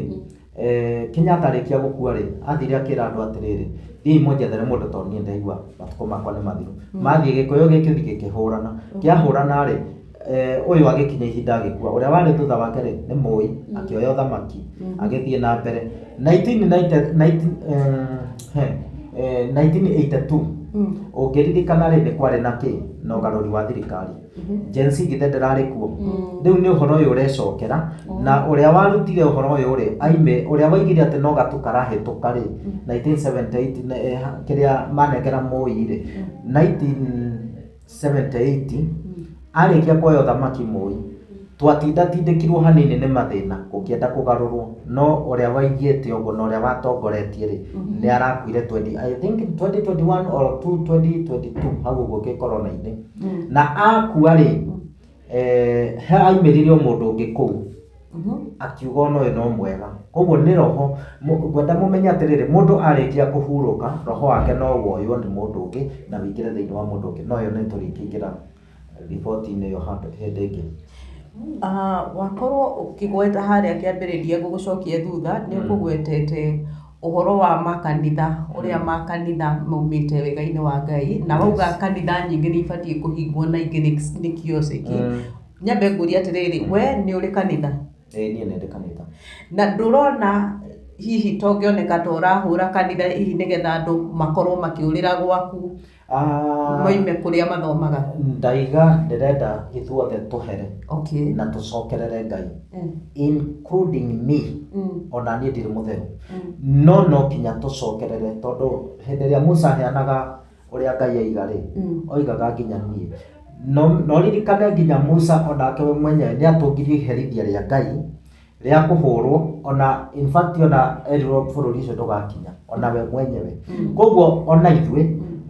Kenyatta arĩkia gũkua rĩ, athire akĩra andũ atĩrĩrĩ, thiĩi mũnjethere mũndũ tondũ niĩ ndaigua matukũ makwa nĩ mathiru. Mathiĩ Gĩkũyũ gĩkĩthiĩ gĩkĩhũrana. Kĩahũrana rĩ, ũyũ agĩkinya ihinda agĩkua. Ũrĩa warĩ thutha wake rĩ, nĩ Moi, akĩoya ũthamaki, agĩthiĩ na mbere. 1982, ũngĩririkana rĩ, nĩ kwarĩ na kĩ? Na ũgarũri wa thirikari. Gen Z githĩ ndĩrarĩ kuo? Rĩu nĩ ũhoro ũyũ ũrecokera na ũrĩa warutire ũhoro ũyũ rĩ, aime ũrĩa waigire atĩ no gatu karahĩtũka rĩ, 1978 kĩrĩa manengera Moi rĩ, 1978 arĩkia kuoya ũthamaki Moi, twatindatindĩkirwo hanini nĩ mathĩna gũkĩenda kũgarũrwo, no ũrĩa waigĩte ũguo na ũrĩa watongoretie rĩ, nĩ arakuire 20, I think 2021 or 2022 hau ũguo gĩkorona-inĩ. Na akua rĩ, he aimĩrire o mũndũ ũngĩ kũu akiuga ona ũyũ no mwega. Koguo nĩ roho, ngwenda mũmenye atĩrĩrĩ, mũndũ arĩkia kũhurũka, roho wake no woywo nĩ mũndũ ũngĩ na wĩingĩre thĩinĩ wa mũndũ ũngĩ. No ĩyo nĩ tũrĩkĩingĩra riboti-inĩ ĩyo handũ hĩndĩ ĩngĩ. Wakorwo ũkĩgweta harĩa kĩambĩrĩria gũgũcokia thutha, nĩ ũkũgwetete ũhoro wa makanitha, ũrĩa makanitha maumĩte wega-inĩ wa Ngai, na wauga kanitha nyingĩ nĩ ibatiĩ kũhingwo na ingĩ nĩ kiosiki. Nyambe ngũrie atĩrĩrĩ, we nĩ ũrĩ kanitha? Ĩĩ niĩ nĩ ndĩ kanitha. Na ndũrona hihi ta ũngĩoneka ta ũrahũra kanitha hihi nĩgetha andũ makorwo makĩũrĩra gwaku? Moime kũrĩa mathomaga. Ndaiga ndĩrenda ithuothe tũhere na tũcokerere Ngai including me, ona niĩ ndirĩ mũtheru, no no kinya tũcokerere tondũ hĩndĩ ĩrĩa Musa aheanaga ũrĩa Ngai aiga rĩ, oigaga nginya niĩ. No ũririkane nginya Musa onake we mwenyewe nĩ atũngirio iherithia rĩa Ngai rĩa kũhũrwo ona in fact ona erirwo bũrũri ũcio ndũgakinya ona we mwenyewe. Koguo ona ithuĩ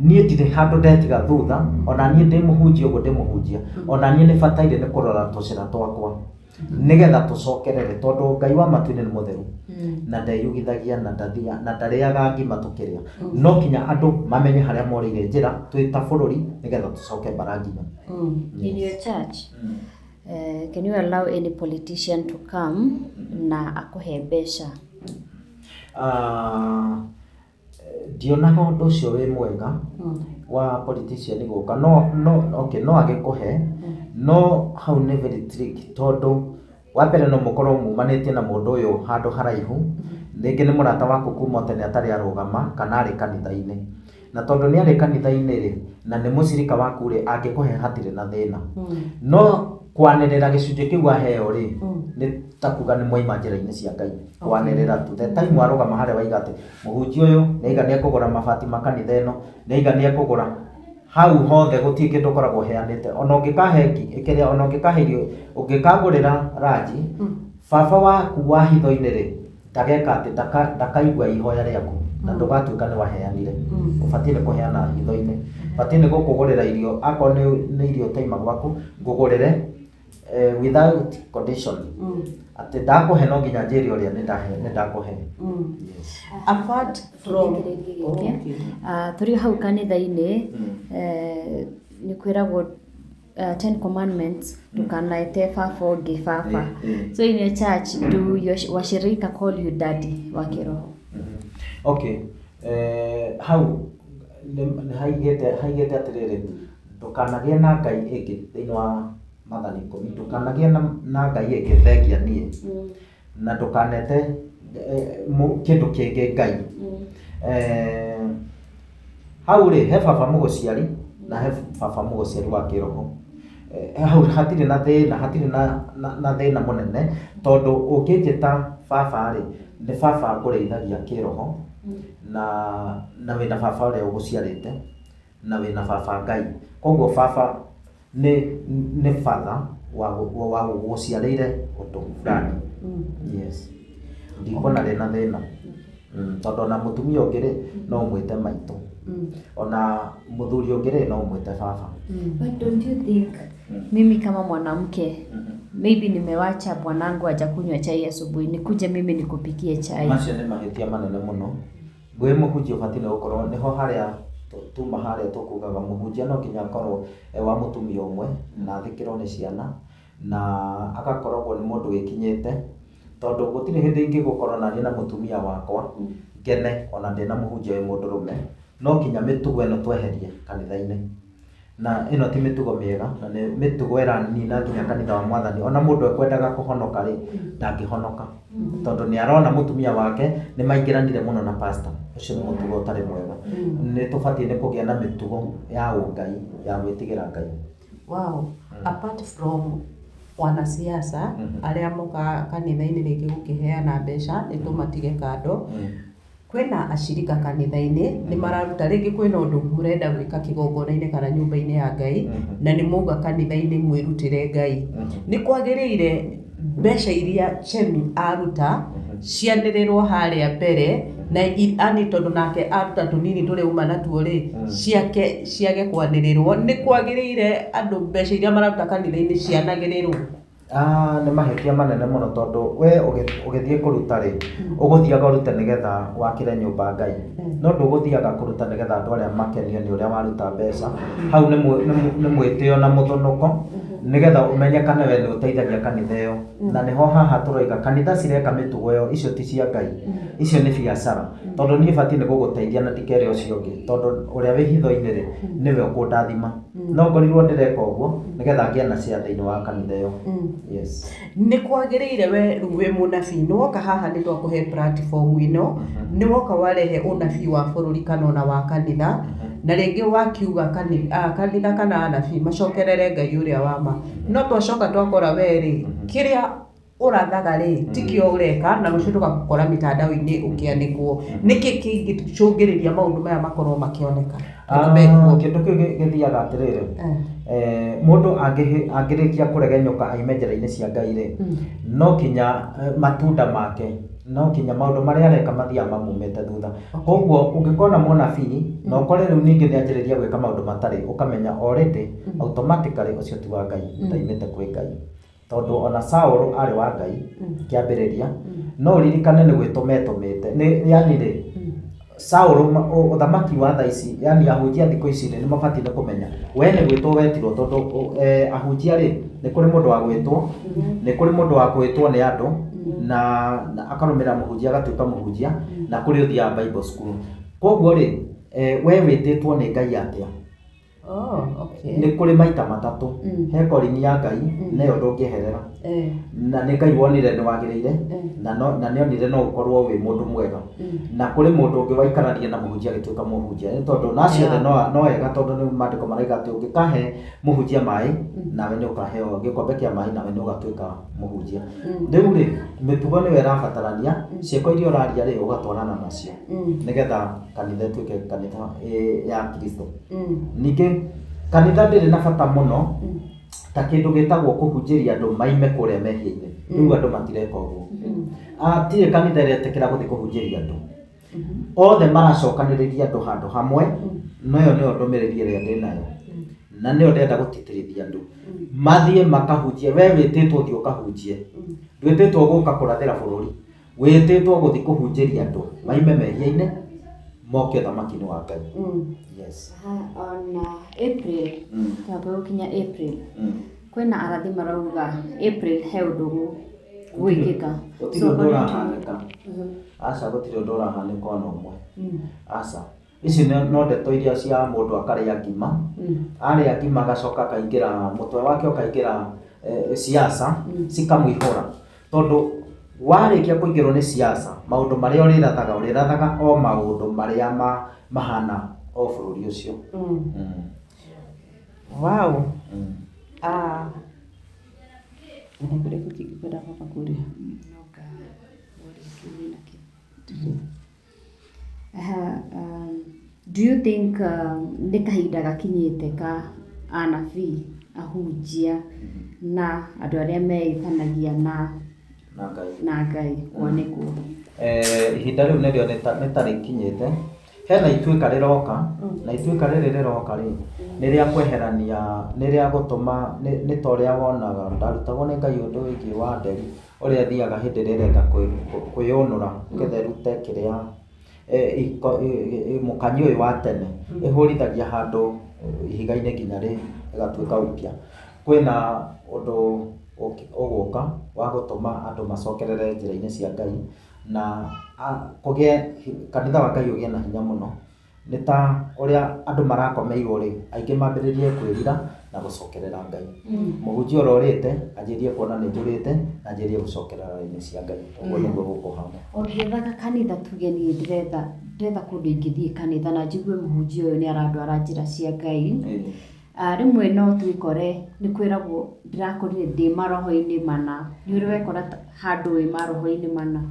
niĩ ndirĩ handũ ndetiga thutha, ona niĩ ndĩ mũhunjia ũguo ndĩ mũhunjia, ona niĩ nĩ bataire nĩ kũrora tũcĩra twakwa nĩgetha tũcokerere tondũ Ngai wa matu-inĩ nĩ mũtheru na ndeyugithagia na ndathiaga na ndarĩaga ngima tũkĩrĩa. No kinya andũ mamenye harĩa morĩire njĩra twĩ ta bũrũri nĩgetha tũcoke mbara ngima. In your church, Can you allow any politician to come na akũhe mbeca? Ah, ndionaga ũndũ ũcio wĩ mwega wa politician gũka. No okay, no agĩkũhe, no hau nĩ very tricky, tondũ wa mbere no mũkorwo mumanĩtie na mũndũ ũyũ handũ haraihu, rĩngĩ nĩ mũrata waku kuma tene atarĩ arũgama kana arĩ kanitha-inĩ, na tondũ nĩ arĩ kanitha-inĩ rĩ, na nĩ mũcirika waku rĩ, angĩkũhe hatirĩ na thĩna. No kwanĩrĩra gĩcunjĩ kĩu aheo rĩ, nĩ ta kuga nĩ mwaima njĩra-inĩ cia Ngai. Kwanĩrĩra tu the time warũgama harĩa waiga atĩ mũhunjia ũyũ nĩaiga nĩekũgũra mabati ma kanitha ĩno, nĩaiga nĩekũgũra hau hothe, gũtirĩ kĩndũ ũkoragwo ũheanĩte. Ona ũngĩkahe kĩrĩa, ona ũngĩkahe irio, ũngĩkagũrĩra ranji, baba waku wa hitho-inĩ rĩ, ndageka atĩ ndakaigua ihoya rĩaku na ndũgatuĩka nĩ waheanire. Ũbatiĩ nĩ kũheana hitho-inĩ. Batiĩ nĩ gũkũgũrĩra irio, akorwo nĩ irio taima gwaku, ngũgũrĩre without condition atĩ ndakũhe no nginya njĩre ũrĩa nĩ ndakũhe. Yes. Apart from Kĩrĩkĩrĩrie gĩkĩ. Ah, tũrĩ hau kanitha-inĩ, nĩ kwĩragwo Ten Commandments, ndũkanaete baba ũngĩ baba. So in your church, do your washirika call you daddy wa kĩroho? Okay, hau nĩ haigĩte atĩrĩrĩ, ndũkanagĩe na ngai ĩngĩ thĩinĩ wa Maathani 10, ndũkanagĩe na ngai ĩngĩ thengia niĩ, na ndũkanete kĩndũ kĩngĩ ngai. Hau rĩ, he baba mũgũciari na he baba mũgũciari wa kĩroho. Hau hatirĩ na thĩna, hatirĩ na thĩna mũnene, tondũ ũngĩnjĩta baba rĩ, nĩ baba ngũrĩithagia kĩroho, na wĩna baba ũrĩa ũgũciarĩte, na wĩna baba Ngai. Koguo baba nĩ father wa gũgũciarĩire ũndũ fulani. Yes, ndikuona rĩna thĩna, tondũ ona mũtumia ũngĩ rĩ, no ũmwĩte maitũ, ona mũthuri ũngĩ rĩ, no ũmwĩte baba. But don't you think mimi kama mwanamke, maybe nimewacha bwanangu hajakunywa chai asubuhi, nikuje mimi nikupikie chai? Macio nĩ mahĩtia manene mũno. Wĩ mũhunjia ũbatiĩ nĩ gũkorwo nĩho harĩa tuma harĩa tũkugaga mũhunjia no nginya akorwo e wa mũtumia ũmwe na athĩkĩrwo nĩ ciana na agakoragwo nĩ mũndũ wĩkinyĩte, tondũ gũtirĩ hĩndĩ ingĩgũkorwo naniĩ na mũtumia wakwa ngene ona ndĩna mũhunjia wĩ mũndũrũme. No nginya mĩtugo ĩno tweherie kanitha-inĩ, na ĩno ti mĩtugo mĩega na nĩ mĩtugo ĩranina nginya kanitha wa Mwathani. Ona mũndũ ekwendaga kũhonoka rĩ, ndangĩhonoka, tondũ nĩ arona mũtumia wake nĩ maingĩranire mũno na pastor ũcio. Nĩ mũtugo ũtarĩ mwega. Nĩ tũbatiĩ nĩ kũgĩa na mĩtugo ya ũngai, ya gwĩtigĩra Ngai. Wow. Apart from wanasiasa arĩa mokaga kanitha-inĩ rĩngĩ gũkĩheana mbeca, nĩ tũmatige kando, kwĩna acirika kanitha-inĩ nĩ mararuta. Rĩngĩ kwĩna ũndũ mũrenda gwĩka kĩgongona-inĩ kana nyũmba-inĩ ya Ngai, na nĩ mwauga kanitha-inĩ mwĩrutĩre Ngai. Nĩ kwagĩrĩire mbeca iria Chemi aruta cianĩrĩrwo harĩa mbere na ani tondũ nake aruta tũnini tũrĩa uma natuo rĩ, ciake ciage kwanĩrĩrwo? Nĩ kwagĩrĩire andũ mbeca iria mararuta kanitha-inĩ cianagĩrĩrwo? Ah, nĩ mahĩtia manene mũno, tondũ we ũgĩthiĩ kũruta rĩ, ũgũthiaga ũrute nĩgetha wakĩre nyũmba Ngai, no ndũgũthiaga kũruta nĩgetha andũ arĩa makenio nĩ ũrĩa waruta mbeca. Hau nĩ mwĩtĩo na mũthũnũko nĩgetha ũmenyekane we nĩ ũteithagia kanitha ĩyo. Na nĩho haha tũroiga kanitha cireka mĩtugo ĩyo, icio ti cia Ngai, icio nĩ biacara, tondũ niĩ batiĩ nĩ gũgũteithia na ndikere ũcio ũngĩ, tondũ ũrĩa wĩ hitho-inĩ rĩ, nĩwe ũkũndathima. No ngorirwo ndĩreka ũguo nĩgetha ngĩe na share thĩinĩ wa kanitha ĩyo. Yes. Nĩ kwagĩrĩire we rĩu wĩ mũnabii, nĩ woka haha, nĩ twakũhe platform ĩno, nĩ woka warehe ũnabii wa bũrũri kana ona wa kanitha, na rĩngĩ wakiuga kanitha kana anabii macokerere Ngai ũrĩa wa ma, no twacoka twakora we rĩ, kĩrĩa ũrathaga rĩ, tikĩo ũreka, na rũciũ tũgakũkora mitandao-inĩ ũkĩanĩkwo. Nĩkĩ kĩngĩcũngĩrĩria maũndũ maya makorwo makĩoneka? Tondũ mekuo. Kĩndũ kĩu gĩthiaga atĩrĩrĩ, mũndũ angĩrĩkia kũregenyũka aime njĩra-inĩ cia Ngai rĩ, no kinya matunda make, no kinya maũndũ marĩa areka mathiaga mamumĩte thutha. Koguo ũngĩkona mũnabii na ũkore rĩu ningĩ nĩ anjĩrĩria gwĩka maũndũ matarĩ, ũkamenya already automatically ũcio ti wa Ngai, ndaimĩte kwĩ Ngai, tondũ ona Saũlũ arĩ wa Ngai kĩambĩrĩria, no ũririkane nĩ gwĩtũma etũmĩte nĩ yani rĩ. Saũlũ ũthamaki wa thaa ici, yani ahunjia thikũ ici rĩ, nĩ mabatiĩ nĩ kũmenya we nĩ gwĩtwo wetirwo, tondũ ahunjia rĩ, nĩ kũrĩ mũndũ wa gwĩtwo, nĩ kũrĩ mũndũ wa kwĩtwo nĩ andũ na akarũmĩrĩra mũhunjia agatuĩka mũhunjia, na kũrĩ ũthiaga Bible school. Koguo rĩ, we wĩtĩtwo nĩ Ngai atĩa? Oh, okay. Nĩ kũrĩ maita matatũ. He calling ya Ngai, na ĩyo ndũngĩeherera. Na nĩ Ngai wonire nĩ wagĩrĩire, na no na nĩ onire no ũkorwo wĩ mũndũ mwega. Na kũrĩ mũndũ ũngĩ waikarania na mũhunjia agĩtuĩka mũhunjia. Nĩ tondũ na acio othe no ega, tondũ nĩ maandĩko maraiga atĩ ũngĩkahe mũhunjia maĩ, nawe nĩ ũkaheo gĩkombe kĩa maĩ, nawe nĩ ũgatuĩka mũhunjia. Rĩu rĩ, mĩtugo nĩyo ĩrabatarania, ciĩko iria ũraria rĩ, ũgatwarana nacio, nĩgetha kanitha ĩtuĩke kanitha ya Kristo. Ningĩ kanitha ndĩrĩ na bata mũno ta kĩndũ gĩtagwo kũhunjĩria andũ maime kũrĩa mehia-inĩ. Rĩu andũ matireka ũguo. Hatirĩ kanitha ĩretĩkĩra gũthiĩ kũhunjĩria andũ. Othe maracokanĩrĩria andũ handũ hamwe, na ĩyo nĩyo ndũmĩrĩri ĩrĩa ndĩnayo. Na nĩyo ndĩrenda gũtĩtĩrithia andũ. Mathiĩ makahunjie, we wĩtĩtwo ũthiĩ ũkahunjie. Ndwĩtĩtwo gũka kũrathĩra bũrũri. Wĩtĩtwo gũthiĩ kũhunjĩria andũ maime mehia-inĩ moke ũthamaki-inĩ wa Ngai. Yes. Ona April, twambia gũkinya April, kwĩna arathi marauga April he ũndũ gwĩkĩka. Gũtirĩ ũndũ ũrahanĩka. Aca, gũtirĩ ũndũ ũrahanĩka ona ũmwe. Aca. Ici no ndeto iria cia mũndũ akarĩa ngima. Arĩa ngima agacoka akaingĩra mũtwe wake ũkaingĩra siasa cikamũihũra. Tondũ warĩkia kũingĩrwo nĩ siasa, maũndũ marĩa ũrĩrathaga, ũrĩrathaga o maũndũ marĩa mahana o bũrũri ũcio. Wow. Ah. Nĩ kũrĩ kĩngĩkwenda baba kũria? Do you think nĩ kahinda gakinyĩte ka anabii, ahunjia na andũ arĩa meĩtanagia na Na Ngai. Na Ngai kwanĩkwo? Ihinda rĩu nĩrĩo nĩ ta rĩkinyĩte. Hena ituĩka rĩroka, na ituĩka rĩrĩ rĩroka rĩ, nĩ rĩa kweherania, nĩ rĩa gũtũma, nĩ ta ũrĩa wonaga, ndarutagwo nĩ Ngai ũndũ wĩgiĩ wa nderi, ũrĩa ĩthiaga hĩndĩ ĩrĩa ĩrenda kwĩyũnũra nĩgetha ĩrute kĩrĩa mũkanyi ũyũ wa tene, ĩhũrithagia handũ ihiga-inĩ nginya rĩgatuĩka upya. Kwĩna ũndũ ũgũka wa gũtũma andũ macokerere njĩra-inĩ cia Ngai, na kũgĩe kanitha wa Ngai ũgĩe na hinya mũno. Nĩ ta ũrĩa andũ marakomeirwo rĩ, aingĩ mambĩrĩrie kwĩrira na gũcokerera Ngai. Mũhunjia ũrorĩte anjĩrĩrie kuona nĩ njũrĩte na anjĩrĩrie gũcokerera raini cia Ngai. Ũguo nĩguo gũkũhana. Ũngĩethaga kanitha, tuge niĩ ndĩretha kũndũ ingĩthiĩ kanitha na njigue mũhunjia ũyũ nĩ arandwara njĩra cia Ngai. Rĩmwe no twĩkore nĩ kwĩragwo ndĩrakorire ndĩ maroho-inĩ mana. Nĩ ũrĩ wekora handũ wĩ maroho-inĩ mana?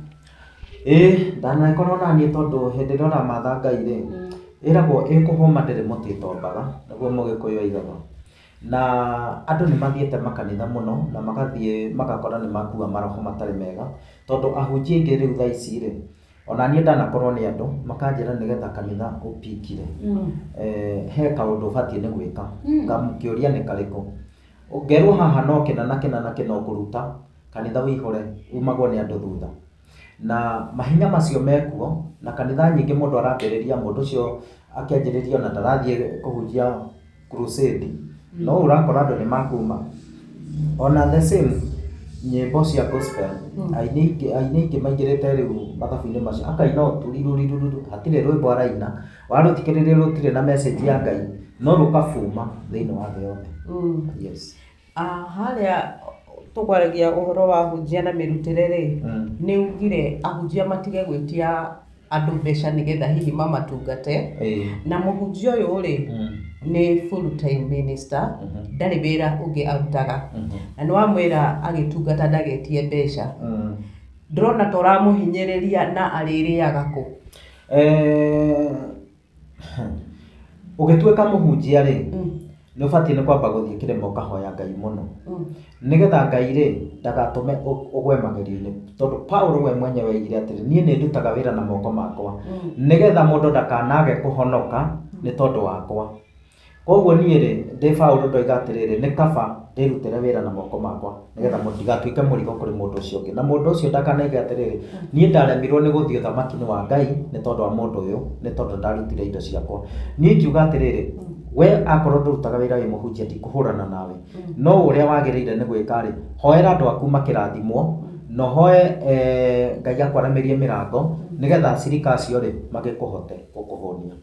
Ĩĩ, ndanakorwo naniĩ, tondũ hĩndĩ ĩrĩa ũramatha Ngai rĩ, ĩragwo ĩkũhũma ndĩrĩ mũtĩ ĩtombaga, nĩguo Mũgĩkũyũ aigaga. Na andũ nĩ mathiĩte makanitha mũno na magathiĩ magakora nĩ makua maroho matarĩ mega, tondũ ahunjia aingĩ rĩu thaa ici rĩ, ona niĩ ndanakorwo nĩ andũ makanjĩra nĩgetha kanitha ũpikire, he kaũndũ ũbatiĩ nĩ gwĩka. Ngakĩũria nĩ karĩkũ. Ngerwo haha no kĩna na kĩna na kĩna ũkũruta, kanitha ũihũre, umagwo nĩ andũ thutha. Na mahinya macio mekuo, na kanitha nyingĩ mũndũ arambĩrĩria, mũndũ ũcio akĩanjĩrĩria ona ndarathiĩ kũhunjia crusade, no ũrakora andũ nĩ makuma. Ona the same nyĩmbo cia gospel, aini aingĩ maingĩrĩte rĩu mathabu-inĩ macio, akaina o tu rirũ, hatirĩ rwĩmbo araina, warũthikĩrĩria rũtirĩ na message ya Ngai, no rũkabuma thĩinĩ wa thĩ yothe. Yes. Ah, harĩa tũkwaragia ũhoro wa ahunjia na mĩrutĩre rĩ, nĩ ugire ahunjia matige gwĩtia andũ mbeca nĩgetha hihi mamatungate. Na mũhunjia ũyũ rĩ, nĩ full time minister, ndarĩ wĩra ũngĩ arutaga, na nĩ wamwĩra agĩtungata ndagetie mbeca. Ndĩrona ta ũramũhinyĩrĩria, na arĩrĩaga kũ? Ũgĩtuĩka mũhunjia rĩ, nĩ ũbatiĩ nĩ kwamba gũthiĩ kĩrĩma ũkahoya Ngai mũno, nĩgetha Ngai rĩ ndagatũme ũgwe magerio-inĩ, tondũ Paulo we mwenyewe aigire atĩrĩ, "Niĩ nĩ ndutaga wĩra na moko makwa nĩgetha mũndũ ndakanage kũhonoka nĩ tondũ wakwa." Koguo niĩ rĩ, ndĩ Paũlũ ndoiga atĩrĩrĩ, nĩ kaba ndĩrutĩre wĩra na moko makwa nĩgetha ndigatuĩke mũrigo kũrĩ mũndũ ũcio ũngĩ. Na mũndũ ũcio ndakanoige atĩrĩrĩ, niĩ ndaremirwo nĩ gũthiĩ ũthamaki-inĩ wa Ngai nĩ tondũ wa mũndũ ũyũ, nĩ tondũ ndarutire indo ciakwa. Niĩ ingiuga atĩrĩrĩ, we akorwo ndũrutaga wĩra wĩ mũhunjia ndikũhũrana nawe, no ũrĩa wagĩrĩire nĩ gwĩka rĩ, hoera andũ aku makĩrathimwo, na ũhoe Ngai akwaramĩrie mĩrango, nĩgetha acirika acio rĩ, magĩkũhote gũkũhũnia.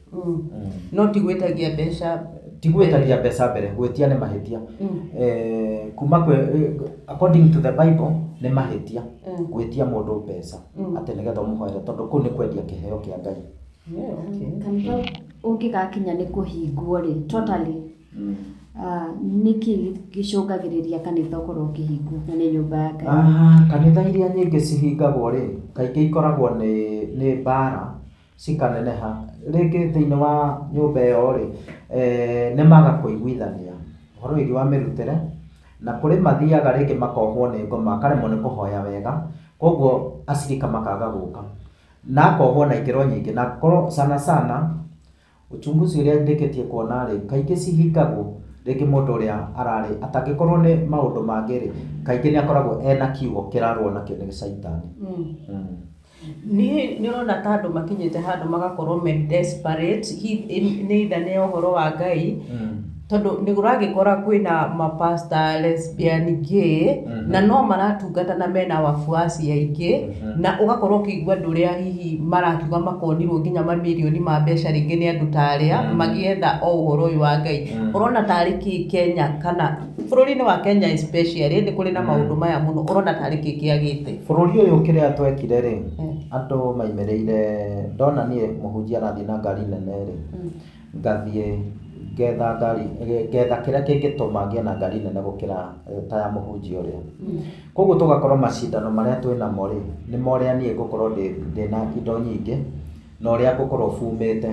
No ti gwĩtagia mbeca. Ti gwĩtagia mbeca mbere, gwĩtia nĩ mahĩtia. Kuma kwĩ, according to the Bible, nĩ mahĩtia gwĩtia mũndũ mbeca atĩ nĩgetha ũmũhoere, tondũ kũu nĩ kwendia kĩheo kĩa Ngai. Kanitha ũngĩgakinya nĩ kũhingwo rĩ, totally, nĩkĩ gĩcũngagĩrĩria kanitha ũkorwo ũkĩhingwo na nĩ nyũmba ya Ngai? Kanitha iria nyingĩ cihingagwo rĩ, kaingĩ ikoragwo nĩ mbara cikaneneha. Rĩngĩ thĩinĩ wa nyũmba ĩyo rĩ, nĩ maga kũiguithania ũhoro wĩgiĩ wa mĩrutĩre, na kũrĩ mathiaga rĩngĩ makohwo nĩ ngoma, akaremwo nĩ kũhoya wega, koguo acirika makaga gũka, na akohwo na ikĩro nyingĩ, na korwo sana sana uchunguzi ũrĩa ndĩkĩtie kuona rĩ, kaingĩ cihingagwo rĩngĩ mũndũ ũrĩa ararĩ atangĩkorwo nĩ maũndũ mangĩ rĩ, kaingĩ nĩ akoragwo ena kiugo kĩrarũo nakĩo nĩ caitani. Nĩ ũrona ta andũ makinyĩte handũ magakorwo me desperate, nĩ either nĩ ũhoro wa Ngai, tondũ nĩ ũragĩkora kwĩna mapastor lesbian, gay, na no maratungata na mena wafuasi aingĩ, na ũgakorwo ũkĩigua andũ ũrĩa hihi marakiuga makonirwo nginya mamirioni ma mbeca rĩngĩ nĩ andũ ta arĩa magĩetha o ũhoro ũyũ wa Ngai. Ũrona tarĩ kĩ Kenya, kana bũrũri-inĩ wa Kenya especially, nĩ kũrĩ na maũndũ maya mũno, ũrona tarĩ kĩ kĩagĩte? Bũrũri ũyũ kĩrĩa twekire rĩ, andũ maimĩrĩire, ndona niĩ mũhunjia arathiĩ na ngari nene rĩ, ngathiĩ ngetha ngari, ngetha kĩrĩa kĩngĩtũma ngĩe na ngari nene gũkĩra ta ya mũhunjia ũrĩa. Koguo tũgakorwo macindano marĩa twĩnamo rĩ, nĩ ma ũrĩa niĩ ngũkorwo ndĩna indo nyingĩ, na ũrĩa ngũkorwo bumĩte.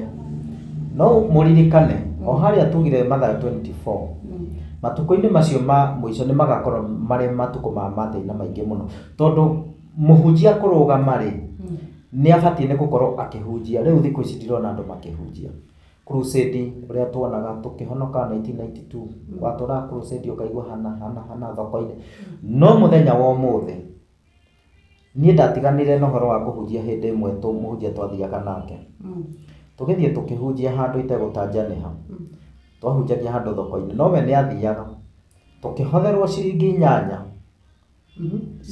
No mũririkane, o harĩa tugire Mathayo 24, matukũ-inĩ macio ma mũico nĩ magakorwo marĩ matukũ ma mathĩna maingĩ mũno, tondũ mũhunjia kũrũgama rĩ, nĩ abatiĩ nĩ gũkorwo akĩhunjia. Rĩu thikũ ici ndirona andũ makĩhunjia. Crusade ũrĩa tuonaga tũkĩhonoka 1992, watũraga crusade ũkaigua hana hana hana thoko-inĩ. No mũthenya wa ũmũthĩ niĩ ndatiganire na ũhoro wa kũhunjia hĩndĩ ĩmwe mũhunjia twathiaga nake. Tũgĩthiĩ tũkĩhunjia handũ itegũtanja nĩ ha. Twahunjagia handũ thoko-inĩ, no we nĩ athiaga. Tũkĩhotherwo ciringi inyanya.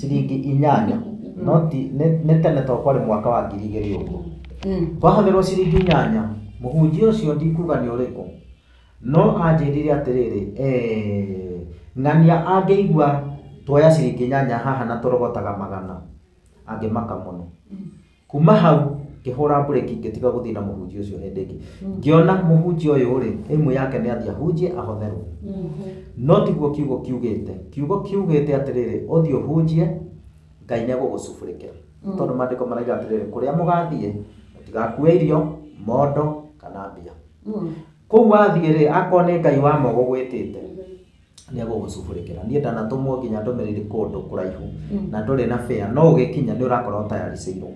Ciringi inyanya. No ti, nĩ tene to kwarĩ mwaka wa ngiri igĩrĩ ũguo. Twahotherwo ciringi inyanya. Mũhunjia ũcio ndikuga nĩ ũrĩkũ, no anjĩrire atĩrĩrĩ, ng'ania angĩigua tuoya ciringi inyanya haha na tũrogotaga magana, angĩmaka mũno. Kuma hau ngĩhũra mburĩki, ngĩtiga gũthiĩ na mũhunjia ũcio hĩndĩ ĩngĩ. Ngĩona mũhunjia ũyũ rĩ, ĩmwe yake nĩ athiĩ ahunjie ahotherwo. No tiguo kiugo kiugĩte. Kiugo kiugĩte atĩrĩrĩ, ũthiĩ ũhunjie, Ngai nĩ egũgũcubũrĩkĩra. Tondũ maandĩko maraiga atĩrĩrĩ, kũrĩa mũgathiĩ, mũtigakue irio, mondo kana mbia. Kũu wathiĩ rĩ, akorwo nĩ Ngai wa ma ũgũgwĩtĩte, nĩ egũgũcubũrĩkĩra. Niĩ ndanatũmwo nginya ndũmĩrĩri kũndũ kũraihu, na ndũrĩ na fare, no ũgĩkinya nĩ ũrakorwo ũtayaricĩirwo.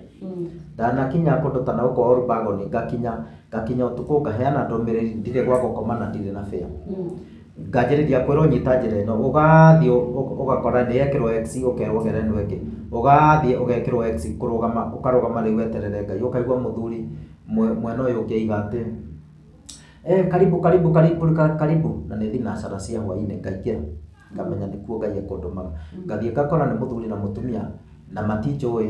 Ndanakinya kũndũ ta na gũkũ Olbagoni, ngakinya ũtukũ ngaheana ndũmĩrĩri, ndirĩ gwa gũkoma na ndirĩ na fare. Nganjĩrĩria kwĩrwo nyita njĩra ĩno, ũgathiĩ ũgakora nĩ yekĩrwo X, ũkerwo gera ĩno ĩngĩ, ũgathiĩ ũgekĩrwo X, kũrũgama ũkarũgama rĩu weterere Ngai, ũkaigua mũthuri mwena ũyũ ũngĩ aiga atĩ karibu karibu karibu karibu, na nĩ thinacara cia hwainĩ, ngaingĩra ngamenya nĩkuo Ngai ekũndũmaga. Ngathiĩ ngakora nĩ mũthuri na mũtumia na matinjũĩ,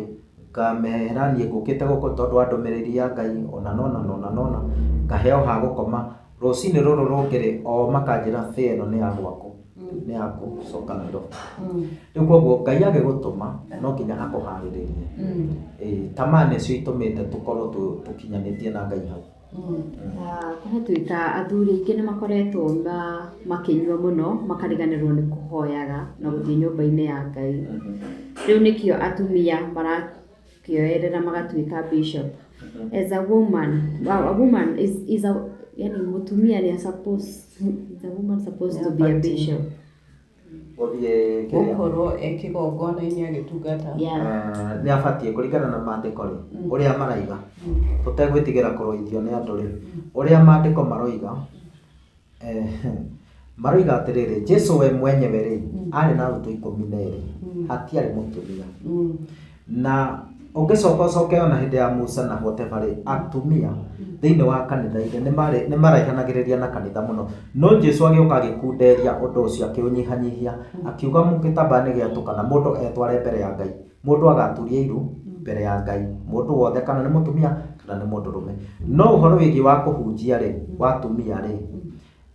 ngamera niĩ ngũkĩte gũkũ tondũ wa ndũmĩrĩri ya Ngai, ona nona nona nona, ngaheo ha gũkoma. Rũcinĩ rũrũ rũngĩ rĩ, o makanjĩra fare ĩno nĩ ya gwaku, nĩ ya gũcoka Nairobi. Rĩu koguo Ngai agĩgũtũma no nginya akũharĩrĩrie. Tamaa nĩcio itũmĩte tũkorwo tũkinyanĩtie na Ngai hau. Kũhatuĩka athuri aingĩ nĩ makoretwo makĩnyua mũno, makariganĩrwo nĩ kũhoyaga na gũthiĩ nyũmba-inĩ ya Ngai. Rĩu nĩkĩo atumia marakĩoerera magatuĩka bishop. As a woman, a woman is a, yani mũtumia nĩ suppose, is a woman supposed to be a bishop? Gũthiĩ kĩrĩa? Gũkorwo e kĩgongona-inĩ agĩtungata. Nĩ abatiĩ kũringana na maandĩko rĩ, ũrĩa maraiga, tũtegwĩtigĩra kũrũithio nĩ andũ rĩ, ũrĩa maandĩko maroiga, Maroiga atĩrĩrĩ, Jesu we mwenyewe rĩ, arĩ na arutwo 12, hatiarĩ mũtumia. Na ũngĩcoka ũcoke ona hĩndĩ ya Musa na whatever rĩ, atumia thĩinĩ wa kanitha-inĩ nĩ maraihanagĩrĩria na kanitha mũno. No Jesu agĩũka agĩkunderia ũndũ ũcio, akĩũnyihanyihia, akiuga gĩtambaya nĩ gĩatũka na mũndũ etware mbere ya Ngai. Mũndũ agaturia iru mbere ya Ngai, mũndũ wothe kana nĩ mũtumia kana nĩ mũndũrũme. No ũhoro wĩgiĩ wa kũhunjia rĩ, wa atumia rĩ,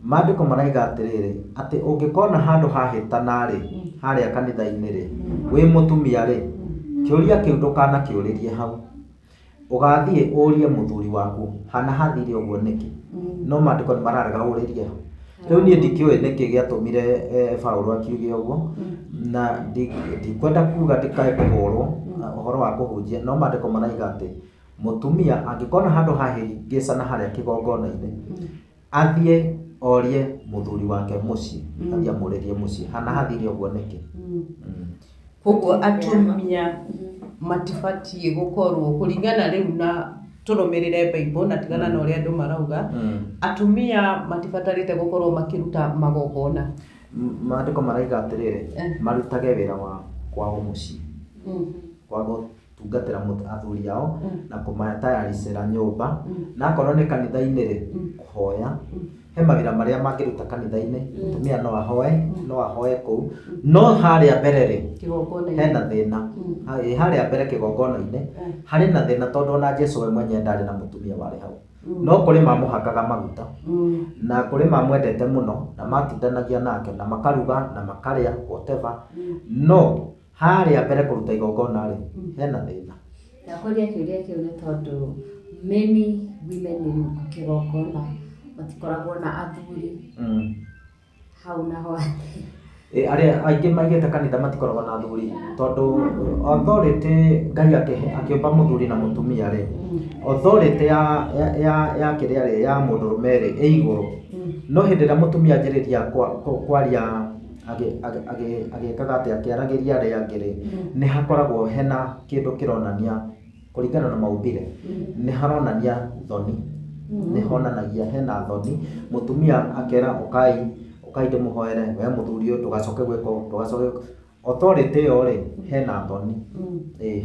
maandĩko maraiga atĩrĩrĩ, atĩ ũngĩkona handũ hahĩtana rĩ, harĩa kanitha-inĩ rĩ, wĩ mũtumia rĩ, kĩũria kĩu ndũkanakĩũrĩrie hau. Ũgathiĩ ũrie mũthuri waku, hana hathire ũguo nĩkĩ? No maandĩko nĩ mararega ũrĩrie hau. Rĩu niĩ ndikĩũĩ nĩkĩ gĩatũmire Paũlũ akiuge ũguo, na ndikwenda kuga ndikae kũhũrwo ũhoro wa kũhunjia, no maandĩko maraiga atĩ mũtumia angĩkona handũ hahĩngĩcana harĩa kĩgongona-inĩ, athiĩ orie mũthuri wake mũciĩ, athiĩ amũrĩrie mũciĩ, hana hathire ũguo nĩkĩ? Koguo atumia matibatiĩ gũkorwo kũringana rĩu na tũrũmĩrĩre Bible na tigana na ũrĩa andũ marauga, atumia matibatarĩte gũkorwo makĩruta magongona. Maandĩko maraiga atĩrĩrĩ, marutage wĩra wa kwao mũciĩ, kwa gũtungatĩra athuri ao na kũmatayaricĩra nyũmba, na akorwo nĩ kanitha-inĩ rĩ, kũhoya. He mawĩra marĩa mangĩruta kanitha-inĩ, mũtumia no ahoe, no ahoe kũu, no harĩa mbere rĩ, hena thĩna. Harĩa mbere kĩgongona-inĩ harĩ na thĩna, tondũ ona Jesu we mwenyewe ndarĩ na mũtumia warĩ hau. No kũrĩ mamũhakaga maguta, na kũrĩ mamwendete mũno, na matindanagia nake, na makaruga, na makarĩa, whatever. No harĩa mbere kũruta igongona rĩ, hena thĩna. Ndakũria kĩũria kĩu nĩ tondũ many women in kĩgongona matikoragwo na athuri hau naho. Arĩa aingĩ maigĩte kanitha matikoragwo na athuri, tondũ authority Ngai akĩũmba mũthuri na mũtumia rĩ, authority ya kĩrĩa rĩ, ya mũndũrũme rĩ, ĩ igũrũ. No hĩndĩ ĩrĩa mũtumia anjĩrĩria kwaria agĩkaga atĩ akĩaragĩria arĩa angĩ rĩ, nĩ hakoragwo hena kĩndũ kĩronania kũringana na maumbire, nĩ haronania thoni, nĩ honanagia hena thoni. Mũtumia akera ũkai, ũkai ndĩmũhoere, we mũthuri ũyũ ndũgacoke gwĩka ũũ, ndũgacoke gwĩka ũũ. Authority ĩyo rĩ, hena thoni.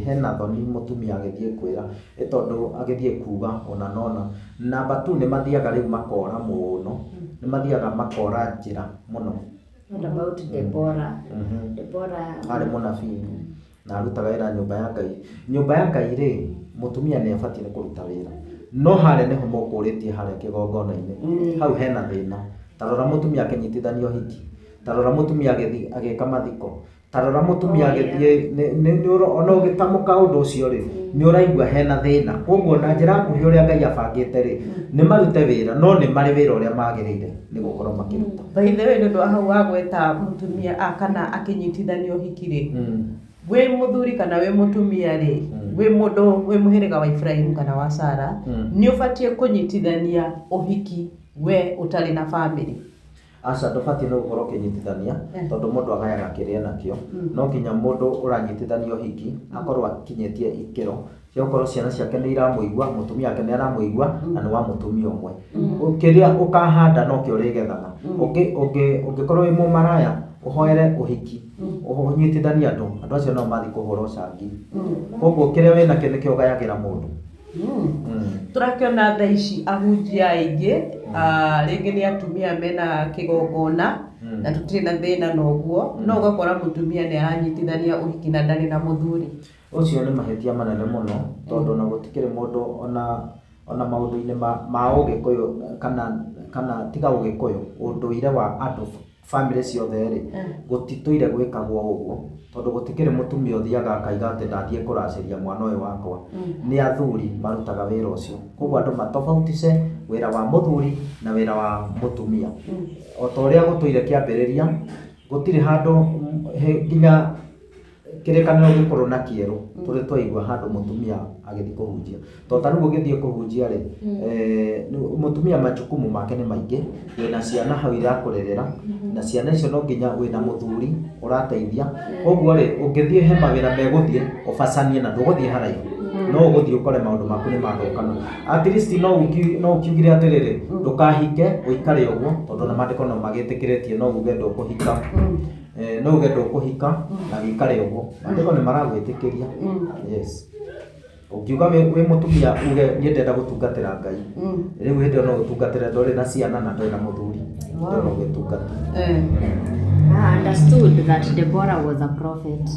Hena thoni mũtumia agĩthiĩ kwĩra, nĩ tondũ agĩthiĩ kuga ũna na ũna. Number 2, nĩ mathiaga rĩu makora mũno, nĩ mathiaga makora njĩra mũno. What about Deborah? Deborah arĩ mũnabii na arutaga wĩra nyũmba ya Ngai. Nyũmba ya Ngai rĩ, mũtumia nĩ abatiĩ nĩ kũruta wĩra. No harĩa nĩho mũkũrĩtie harĩa kĩgongona-inĩ. Hau hena thĩna. Ta rora mũtumia akĩnyitithanio ũhiki. Ta rora mũtumia agĩthiĩ agĩka mathiko. Ta rora mũtumia agĩthiĩ, ona ũgĩtamũka ũndũ ũcio rĩ, nĩ ũraigua hena thĩna. Koguo na njĩra nguhĩ ũrĩa Ngai abangĩte rĩ, nĩ marute wĩra, no nĩ marĩ wĩra ũrĩa magĩrĩire nĩ gũkorwo makĩruta. By the way, nĩ ũndũ wa hau wagweta mũtumia kana akĩnyitithanio ũhiki rĩ, wĩ mũthuri kana wĩ mũtumia rĩ, wĩ mũndũ wĩ mũhĩrĩga wa Ibrahim kana wa Sara, nĩ ũbatiĩ kũnyitithania ũhiki we ũtarĩ na family? Aca, ndũbatiĩ nĩ gũkorwo ũkĩnyitithania, tondũ mũndũ agayaga kĩrĩa enakĩo. No nginya mũndũ ũranyitithania ũhiki akorwo akinyĩtie ikĩro cia gũkorwo ciana ciake nĩ iramũigua, mũtumia wake nĩ aramũigua, na nĩ wa mũtumia ũmwe. Kĩrĩa ũkahanda nokĩo ũrĩgethaga. Ũngĩkorwo wĩ mũmaraya, ũhoere ũhiki, ũnyitithanie andũ, andũ acio nao mathiĩ kũhũra ũcangiri. Koguo kĩrĩa wĩnakĩo nĩkĩo ũgayagĩra mũndũ. Tũrakĩona thaa ici ahunjia aingĩ, rĩngĩ nĩ atumia mena kĩgongona, na tũtirĩ na thĩna na ũguo, no ũgakora mũtumia nĩ aranyitithania ũhiki na ndarĩ na mũthuri. Ũcio nĩ mahĩtia manene mũno, tondũ ona gũtikĩrĩ mũndũ ona maũndũ-inĩ ma ũgĩkũyũ kana tiga ũgĩkũyũ, ũndũire wa andũ family ciothe rĩ, gũtitũire gwĩkagwo ũguo, tondũ gũtikĩrĩ mũtumia ũthiaga akaiga atĩ ndathiĩ kũracĩria mwana ũyũ wakwa. Nĩ athuri marutaga wĩra ũcio. Koguo andũ matofautice wĩra wa mũthuri na wĩra wa mũtumia. O ta ũrĩa gũtũire kĩambĩrĩria, gũtirĩ handũ nginya kĩrĩkanĩro gĩkũrũ na kĩerũ tũrĩ twaigua handũ mũtumia agĩthiĩ kũhunjia. Tondũ ta rĩu ũgĩthiĩ kũhunjia rĩ, mũtumia majukumu make nĩ maingĩ, wĩna ciana hau irakũrerera, na ciana icio no nginya wĩna mũthuri ũrateithia. Koguo rĩ, ũngĩthiĩ he mawĩra megũthiĩ ũbacanie na ndũgũthiĩ haraihu. No ũgũthiĩ ũkore maũndũ maku nĩ mathũkana. At least no ũkiugire atĩrĩrĩ, ndũkahike, ũikare ũguo, tondũ na maandĩko no magĩtĩkĩrĩtie no uge ndũkũhika. No uge ndũkũhika na wĩikare ũguo. Maandĩko nĩ maragwĩtĩkĩria. Yes. Ũngiuga wĩ mũtumia uge niĩ ndĩrenda gũtungatĩra Ngai. Rĩu hĩndĩ ĩyo no ũtungatĩre ndũrĩ na ciana na ndũrĩ na mũthuri. Hĩndĩ ĩyo no ũgĩtungata. I understood that Deborah was a prophet.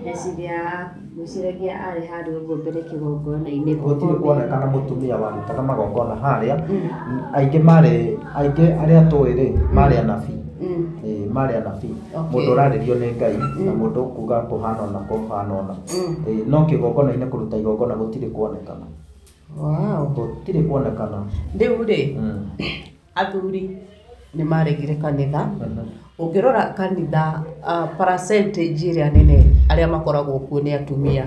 Ngeciria ngwĩciragia arĩ harĩa ũguo mbere kĩgongona-inĩ. Gũtirĩ kuonekana mũtumia warutaga magongona harĩa. Aingĩ marĩ, aingĩ arĩa tũĩ rĩ, marĩ anabii. Ĩĩ, marĩ anabii. Mũndũ ũrarĩrio nĩ Ngai na mũndũ ũkuga kũhana ũna kũhana ũna. Ĩĩ, no kĩgongona-inĩ kũruta igongona gũtirĩ kuonekana. Gũtirĩ kuonekana. Rĩu rĩ, athuri nĩ maregire kanitha. Ũngĩrora kanitha, percentage ĩrĩa nene arĩa makoragwo kuo nĩ atumia.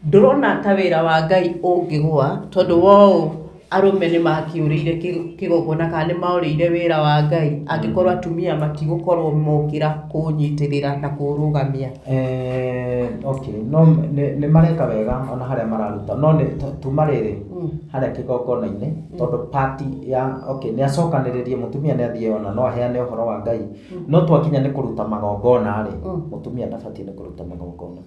Ndũrona ta wĩra wa Ngai ũngĩgũa tondũ wa ũũ arũme nĩ makĩũrĩire kĩgongona kana nĩ morĩire wĩra wa Ngai angĩkorwo atumia matigũkorwo mokĩra kũũnyitĩrĩra na kũũrũgamia. Okay, no nĩ mareka wega ona harĩa mararuta, no nĩ tuma rĩrĩ harĩa kĩgongona-inĩ, tondũ part ya, okay, nĩ acokanĩrĩrie mũtumia nĩ athiĩ ona no aheane ũhoro wa Ngai, no twakinya nĩ kũruta magongona rĩ, mũtumia ndabatiĩ nĩ kũruta magongona.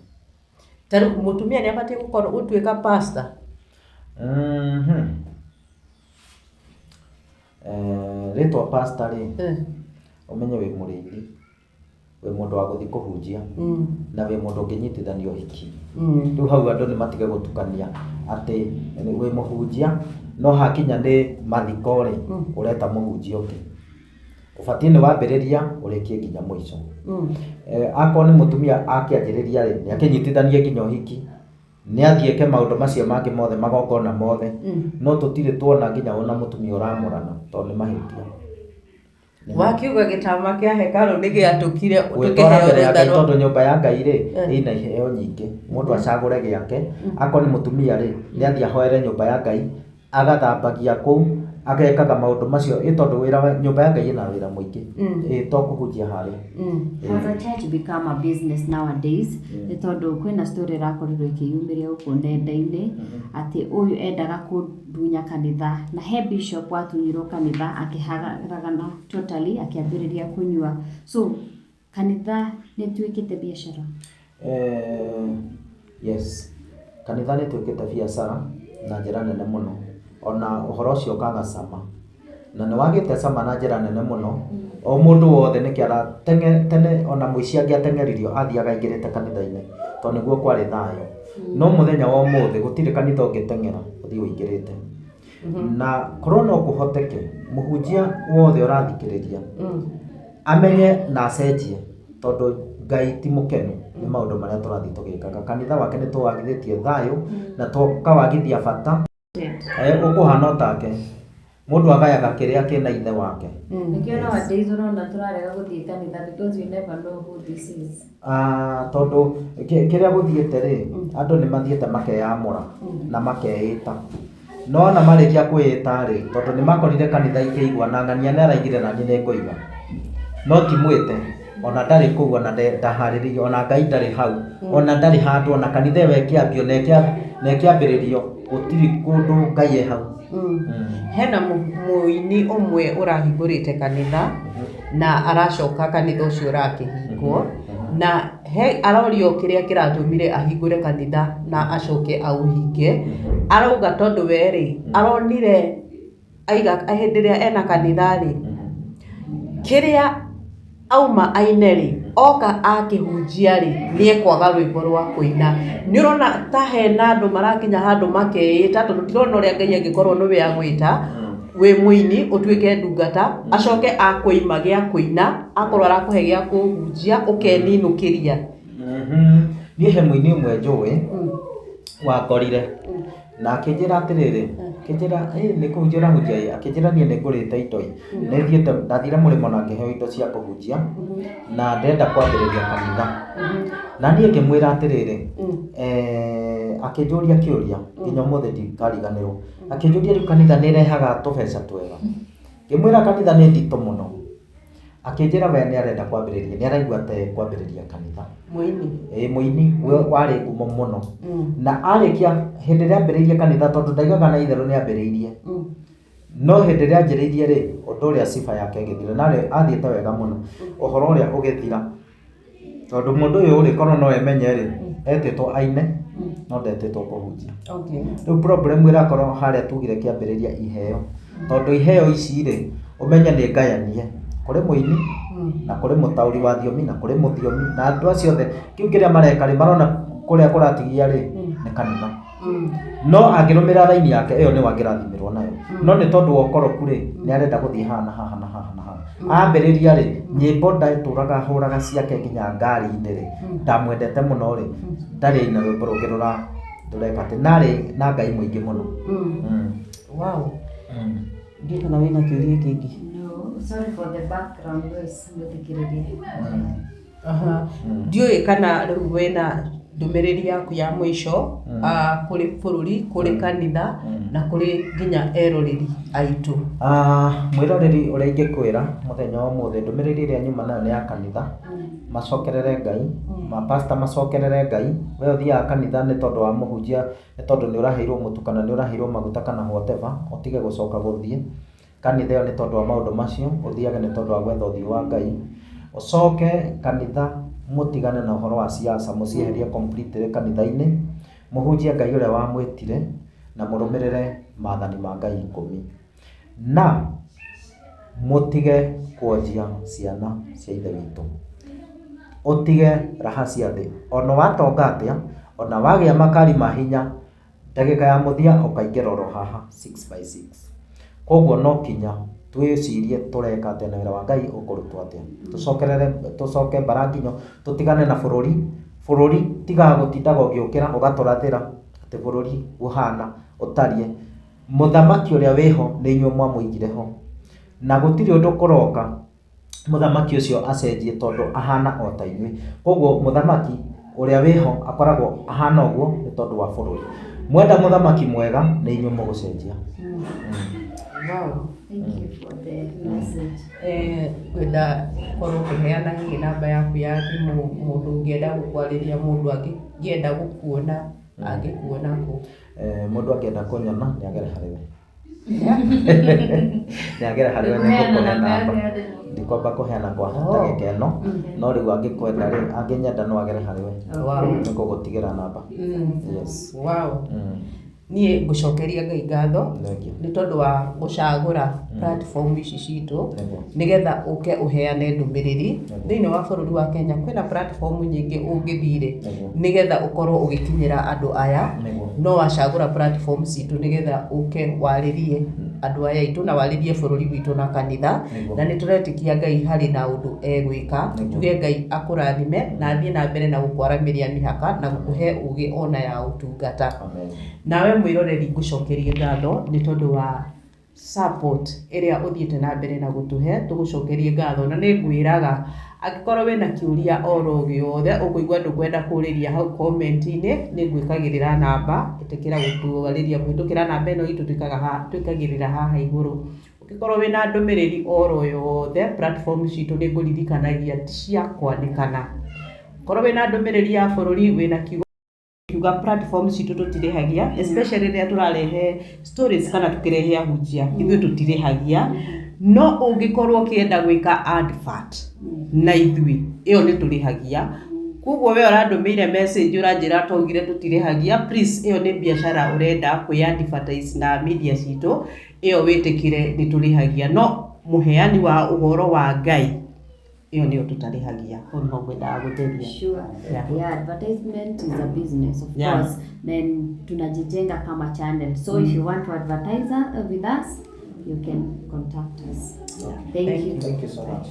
Ta rĩu mũtumia nĩ abatiĩ gũkorwo gũtuĩka pastor? Rĩtwa pastor rĩ, ũmenye wĩ mũrĩithi, wĩ mũndũ wa gũthiĩ kũhunjia, na wĩ mũndũ ũngĩnyitithania ũhiki. Rĩu hau andũ nĩ matige gũtukania atĩ wĩ mũhunjia, no hakinya nĩ mathiko rĩ, ũreta mũhunjia ũngĩ. Ũbatiĩ nĩ wambĩrĩria ũrĩkie nginya mũico. Akorwo nĩ mũtumia akĩanjĩrĩria rĩ, nĩ akĩnyitithanie nginya ũhiki, nĩ athiĩ eke maũndũ macio mangĩ mothe, magongona mothe, no tũtirĩ tuona nginya ona mũtumia ũramũrana tondũ nĩ mahĩtia. Wakiuga gĩtama kĩa hekarũ nĩ gĩatũkire Gwĩtwara mbere ya Ngai, tondũ nyũmba ya Ngai rĩ, ĩna iheo nyingĩ, mũndũ acagũre gĩake. Akorwo nĩ mũtumia rĩ, nĩ athiĩ ahoere nyũmba ya Ngai, agathambagia kũu, agekaga maũndũ macio, ĩ tondũ wĩra wa nyũmba ya Ngai ĩna wĩra mũingĩ, ĩ to kũhunjia harĩa. Has a church become a business nowadays? Nĩ tondũ kwĩna story ĩrakorirwo ĩkĩyumĩria gũkũ nenda-inĩ atĩ ũyũ endaga kũndunya kanitha, na he bishop watunyirwo kanitha akĩharagana totally, akĩambĩrĩria kũnyua. So kanitha nĩ ĩtuĩkĩte biacara? Yes, kanitha nĩ ĩtuĩkĩte biacara na njĩra nene mũno, ona ũhoro ũcio ũkaga cama, na nĩ wagĩte cama na njĩra nene mũno. O mũndũ wothe nĩkĩ tene ona mũici angĩateng'eririo athiaga aingĩrĩte kanitha-inĩ tondũ nĩguo kwarĩ thayũ. No mũthenya wa ũmũthĩ gũtirĩ kanitha ũngĩteng'era ũthiĩ ũingĩrĩte. Na korwo no kũhoteke mũhunjia wothe ũrathikĩrĩria amenye na acenjie, tondũ Ngai ti mũkenu nĩ maũndũ marĩa tũrathiĩ tũgĩkaga. Kanitha wake nĩ tũwagithĩtie thayũ na tũkawagithia bata. Ũkũhana o take, mũndũ agayaga kĩrĩa kĩna ithe wake. Nĩkĩo nowadays ũrona tũrarega gũthiĩ kanitha because we never know who this is. Tondũ kĩrĩa gũthiĩte rĩ, andũ nĩ mathiĩte makeyamũra na makeĩta. No ona marĩkia kwĩĩta rĩ, tondũ nĩ makorire kanitha ikĩigua na ng'ania nĩ araigire na niĩ nĩ ngũiga. No ti mwĩte, ona ndarĩ kũu, ona ndaharĩrĩirio, ona Ngai ndarĩ hau, ona ndarĩ handũ, ona kanitha ĩyo ĩkĩambio na ĩkĩambĩrĩrio, gũtirĩ kũndũ Ngai e hau. Hena mũini ũmwe ũrahingũrĩte kanitha na aracoka kanitha ũcio ũrakĩhingwo, na he arorio kĩrĩa kĩratũmire ahingũre kanitha na acoke aũhinge. Arauga tondũ we rĩ, aronire aiga hĩndĩ ĩrĩa ena kanitha rĩ, kĩrĩa auma aine rĩ, oka akĩhunjia rĩ, nĩ ekwaga rwĩmbo rwa kũina. Nĩ ũrona ta hena andũ marakinya handũ makeĩta, tondũ ndirona ũrĩa Ngai angĩkorwo nĩwe agwĩta wĩ mũini ũtuĩke ndungata, acoke akũima gĩa kũina, akorwo arakũhe gĩa kũhunjia ũkeninũkĩria. Niĩ he mũini ũmwe njũĩ wakorire na akĩnjĩra atĩrĩrĩ, akĩnjĩra nĩ kũhunjia ũrahunjia ĩ, akĩnjĩra niĩ nĩ ngũrĩte indo ĩ, nĩ thiĩte ndathire mũrĩmo na ngĩheo indo cia kũhunjia na ndĩrenda kwambĩrĩria kanitha. Na niĩ ngĩmwĩra atĩrĩrĩ, akĩnjũria kĩũria nginya ũmũthĩ ndikariganĩrwo, akĩnjũria rĩu kanitha nĩ ĩrehaga tũbeca twega? Ngĩmwĩra kanitha nĩ nditũ mũno. Akĩnjĩra we nĩ arenda kwambĩrĩria, nĩ araigua ta ekwambĩrĩria kanitha. Mũini. Ĩĩ mũini warĩ ngumo mũno. Na arĩkia hĩndĩ ĩrĩa ambĩrĩirie kanitha, tondũ ndaigaga na itherũ nĩ ambĩrĩirie. No hĩndĩ ĩrĩa anjĩrĩirie rĩ, ũndũ ũrĩa sifa yake ĩgĩthira, na arĩ athiĩte wega mũno, ũhoro ũrĩa ũgĩthira. Tondũ mũndũ ũyũ rĩ, korwo no emenye rĩ, etĩtwo aine, no ndetĩtwo kũhunjia. Rĩu problem ĩrakorwo harĩa tugire kĩambĩrĩria iheo. Tondũ iheo ici rĩ, ũmenye nĩ ngayanie. Kũrĩ mũini, na kũrĩ mũtaũri wa thiomi, na kũrĩ mũthiomi, na andũ acio othe, kĩu kĩrĩa mareka rĩ, marona kũrĩa kũratigia rĩ, nĩ kanitha. No angĩrũmĩrĩra raini yake ĩyo nĩyo angĩrathimirwo nayo. No nĩ tondũ wa ũkoroku rĩ, nĩ arenda gũthiĩ haha na haha na haha na haha. Ambĩrĩria rĩ, nyĩmbo ndatũraga hũraga ciake nginya ngari-inĩ rĩ, ndamwendete mũno rĩ, ndarĩ aina rwĩmbo rũngĩ rũreka atĩ, na arĩ na Ngai mũingĩ mũno. Wow. Ndiũĩ kana wĩna kĩũria kĩngĩ. No, sorry for the background noise, mũthikĩrĩrie. Ndiũĩ kana rĩu wĩna ndũmĩrĩri yaku ya mũico kũrĩ bũrũri, kũrĩ kanitha na kũrĩ nginya eroreri aitũ. Mwĩroreri ũrĩa ingĩkwĩra mũthenya wa ũmũthĩ, ndũmĩrĩri ĩrĩa nyuma nayo nĩ ya kanitha, macokerere Ngai, mapasta macokerere Ngai, we ũthiaga kanitha nĩ tondũ wa mũhunjia, nĩ tondũ nĩ ũraheirwo mũtu kana nĩ ũraheirwo maguta kana whatever, ũtige gũcoka gũthiĩ kanitha ĩyo nĩ tondũ wa maũndũ macio, ũthiage nĩ tondũ wa gwetha ũthiũ wa Ngai. Ũcoke kanitha mũtigane na ũhoro wa siasa, mũcieherie completely kanitha-inĩ, mũhunjie Ngai ũrĩa wamwĩtire na mũrũmĩrĩre maathani ma Ngai ikũmi. Na mũtige kuonjia ciana cia ithe witũ. Ũtige raha cia thĩ. Ona watonga atĩa, ona wagĩa makari ma hinya, ndagĩka ya mũthia ũkaingĩra oro haha 6 by 6. Koguo no kinya twĩcirie tũreka atĩa na wĩra wa Ngai ũkũrutwo atĩa. Tũcokerere, tũcoke mbara nginyo, tũtigane na bũrũri. Bũrũri tigaga gũtindaga ũgĩũkĩra ũgatũrathĩra atĩ bũrũri ũhana ũtariĩ. Mũthamaki ũrĩa wĩho nĩ inyuĩ mwamũigire ho. Na gũtirĩ ũndũ kũroka mũthamaki ũcio acenjie tondũ ahana o ta inyuĩ. Koguo mũthamaki ũrĩa wĩho akoragwo ahana ũguo nĩ tondũ wa bũrũri. Mwenda mũthamaki mwega nĩ inyuĩ mũgũcenjia. Wow. Thank you for the message. Ngwenda ũkorwo ũkĩheana hihi namba yaku ya thimũ, mũndũ ũngĩenda gũkwarĩria, mũndũ angĩenda gũkuona, angĩkuona kũ? Mũndũ angĩenda kũnyona nĩ agere harĩ we. Nĩ agere harĩ we, nĩ ngũkũhe namba. Ndikwamba kũheana kwa ndagĩka ĩno, no rĩu angĩkwenda rĩ, angĩnyenda no agere harĩ we. Nĩ ngũgũtigĩra namba. Yes. Wow. Niĩ ngũcokeria Ngai ngatho nĩ tondũ wa gũcagũra platform ici citũ nĩgetha ũke ũheane ndũmĩrĩri thĩinĩ wa bũrũri wa Kenya. Kwĩna platform nyingĩ ũngĩthire nĩgetha ũkorwo ũgĩkinyĩra andũ aya, no wacagũra platform citũ nĩgetha ũke warĩrie andũ aya aitũ na warĩrie bũrũri witũ na kanitha, na nĩ tũretĩkia Ngai harĩ na ũndũ egwĩka. Tuge Ngai akũrathime na athiĩ na mbere na gũkwaramĩria mĩhaka na gũkũhe ũgĩ ona ya ũtungata. Nawe mwĩroreri ngũcokerie ngatho nĩ tondũ wa support ĩrĩa ũthiĩte na mbere na gũtũhe, tũgũcokerie ngatho na nĩ ngwĩraga angĩkorwo wĩna kĩũria oro gĩothe ũkũigua ndũkwenda kũrĩria hau comment-inĩ, nĩ ngwĩkagĩrĩra namba, ĩtĩkĩra gũtwarĩria kũhĩtũkĩra namba ĩno itũ twĩkagĩrĩra haha igũrũ. Ũngĩkorwo wĩna ndũmĩrĩri oro yothe, platform citũ nĩ ngũririkanagia ti cia kwanĩkana. Korwo wĩna ndũmĩrĩri ya bũrũri, wĩna kiugo kiuga, platform citũ tũtirĩhagia, especially rĩrĩa tũrarehe stories kana tũkĩrehe ahunjia, ithuĩ tũtirĩhagia. No ũngĩkorwo ũkĩenda gwĩka advert na ithuĩ, ĩyo nĩ tũrĩhagia. Koguo we ũrandũmĩire message ũranjĩra twaugire tũtirĩhagia, please, ĩyo nĩ biacara ũrenda kwĩ advertise na media citũ, ĩyo wĩtĩkĩre nĩ tũrĩhagia. No mũheani wa ũhoro wa Ngai, ĩyo nĩyo tũtarĩhagia. Hau nĩho ngwendaga gũtheria. Sure. Yeah, advertisement is a business, of course. Then tunajijenga kama channel. So if you want to advertise with us, you can contact us. Thank Thank you. Thank you so much.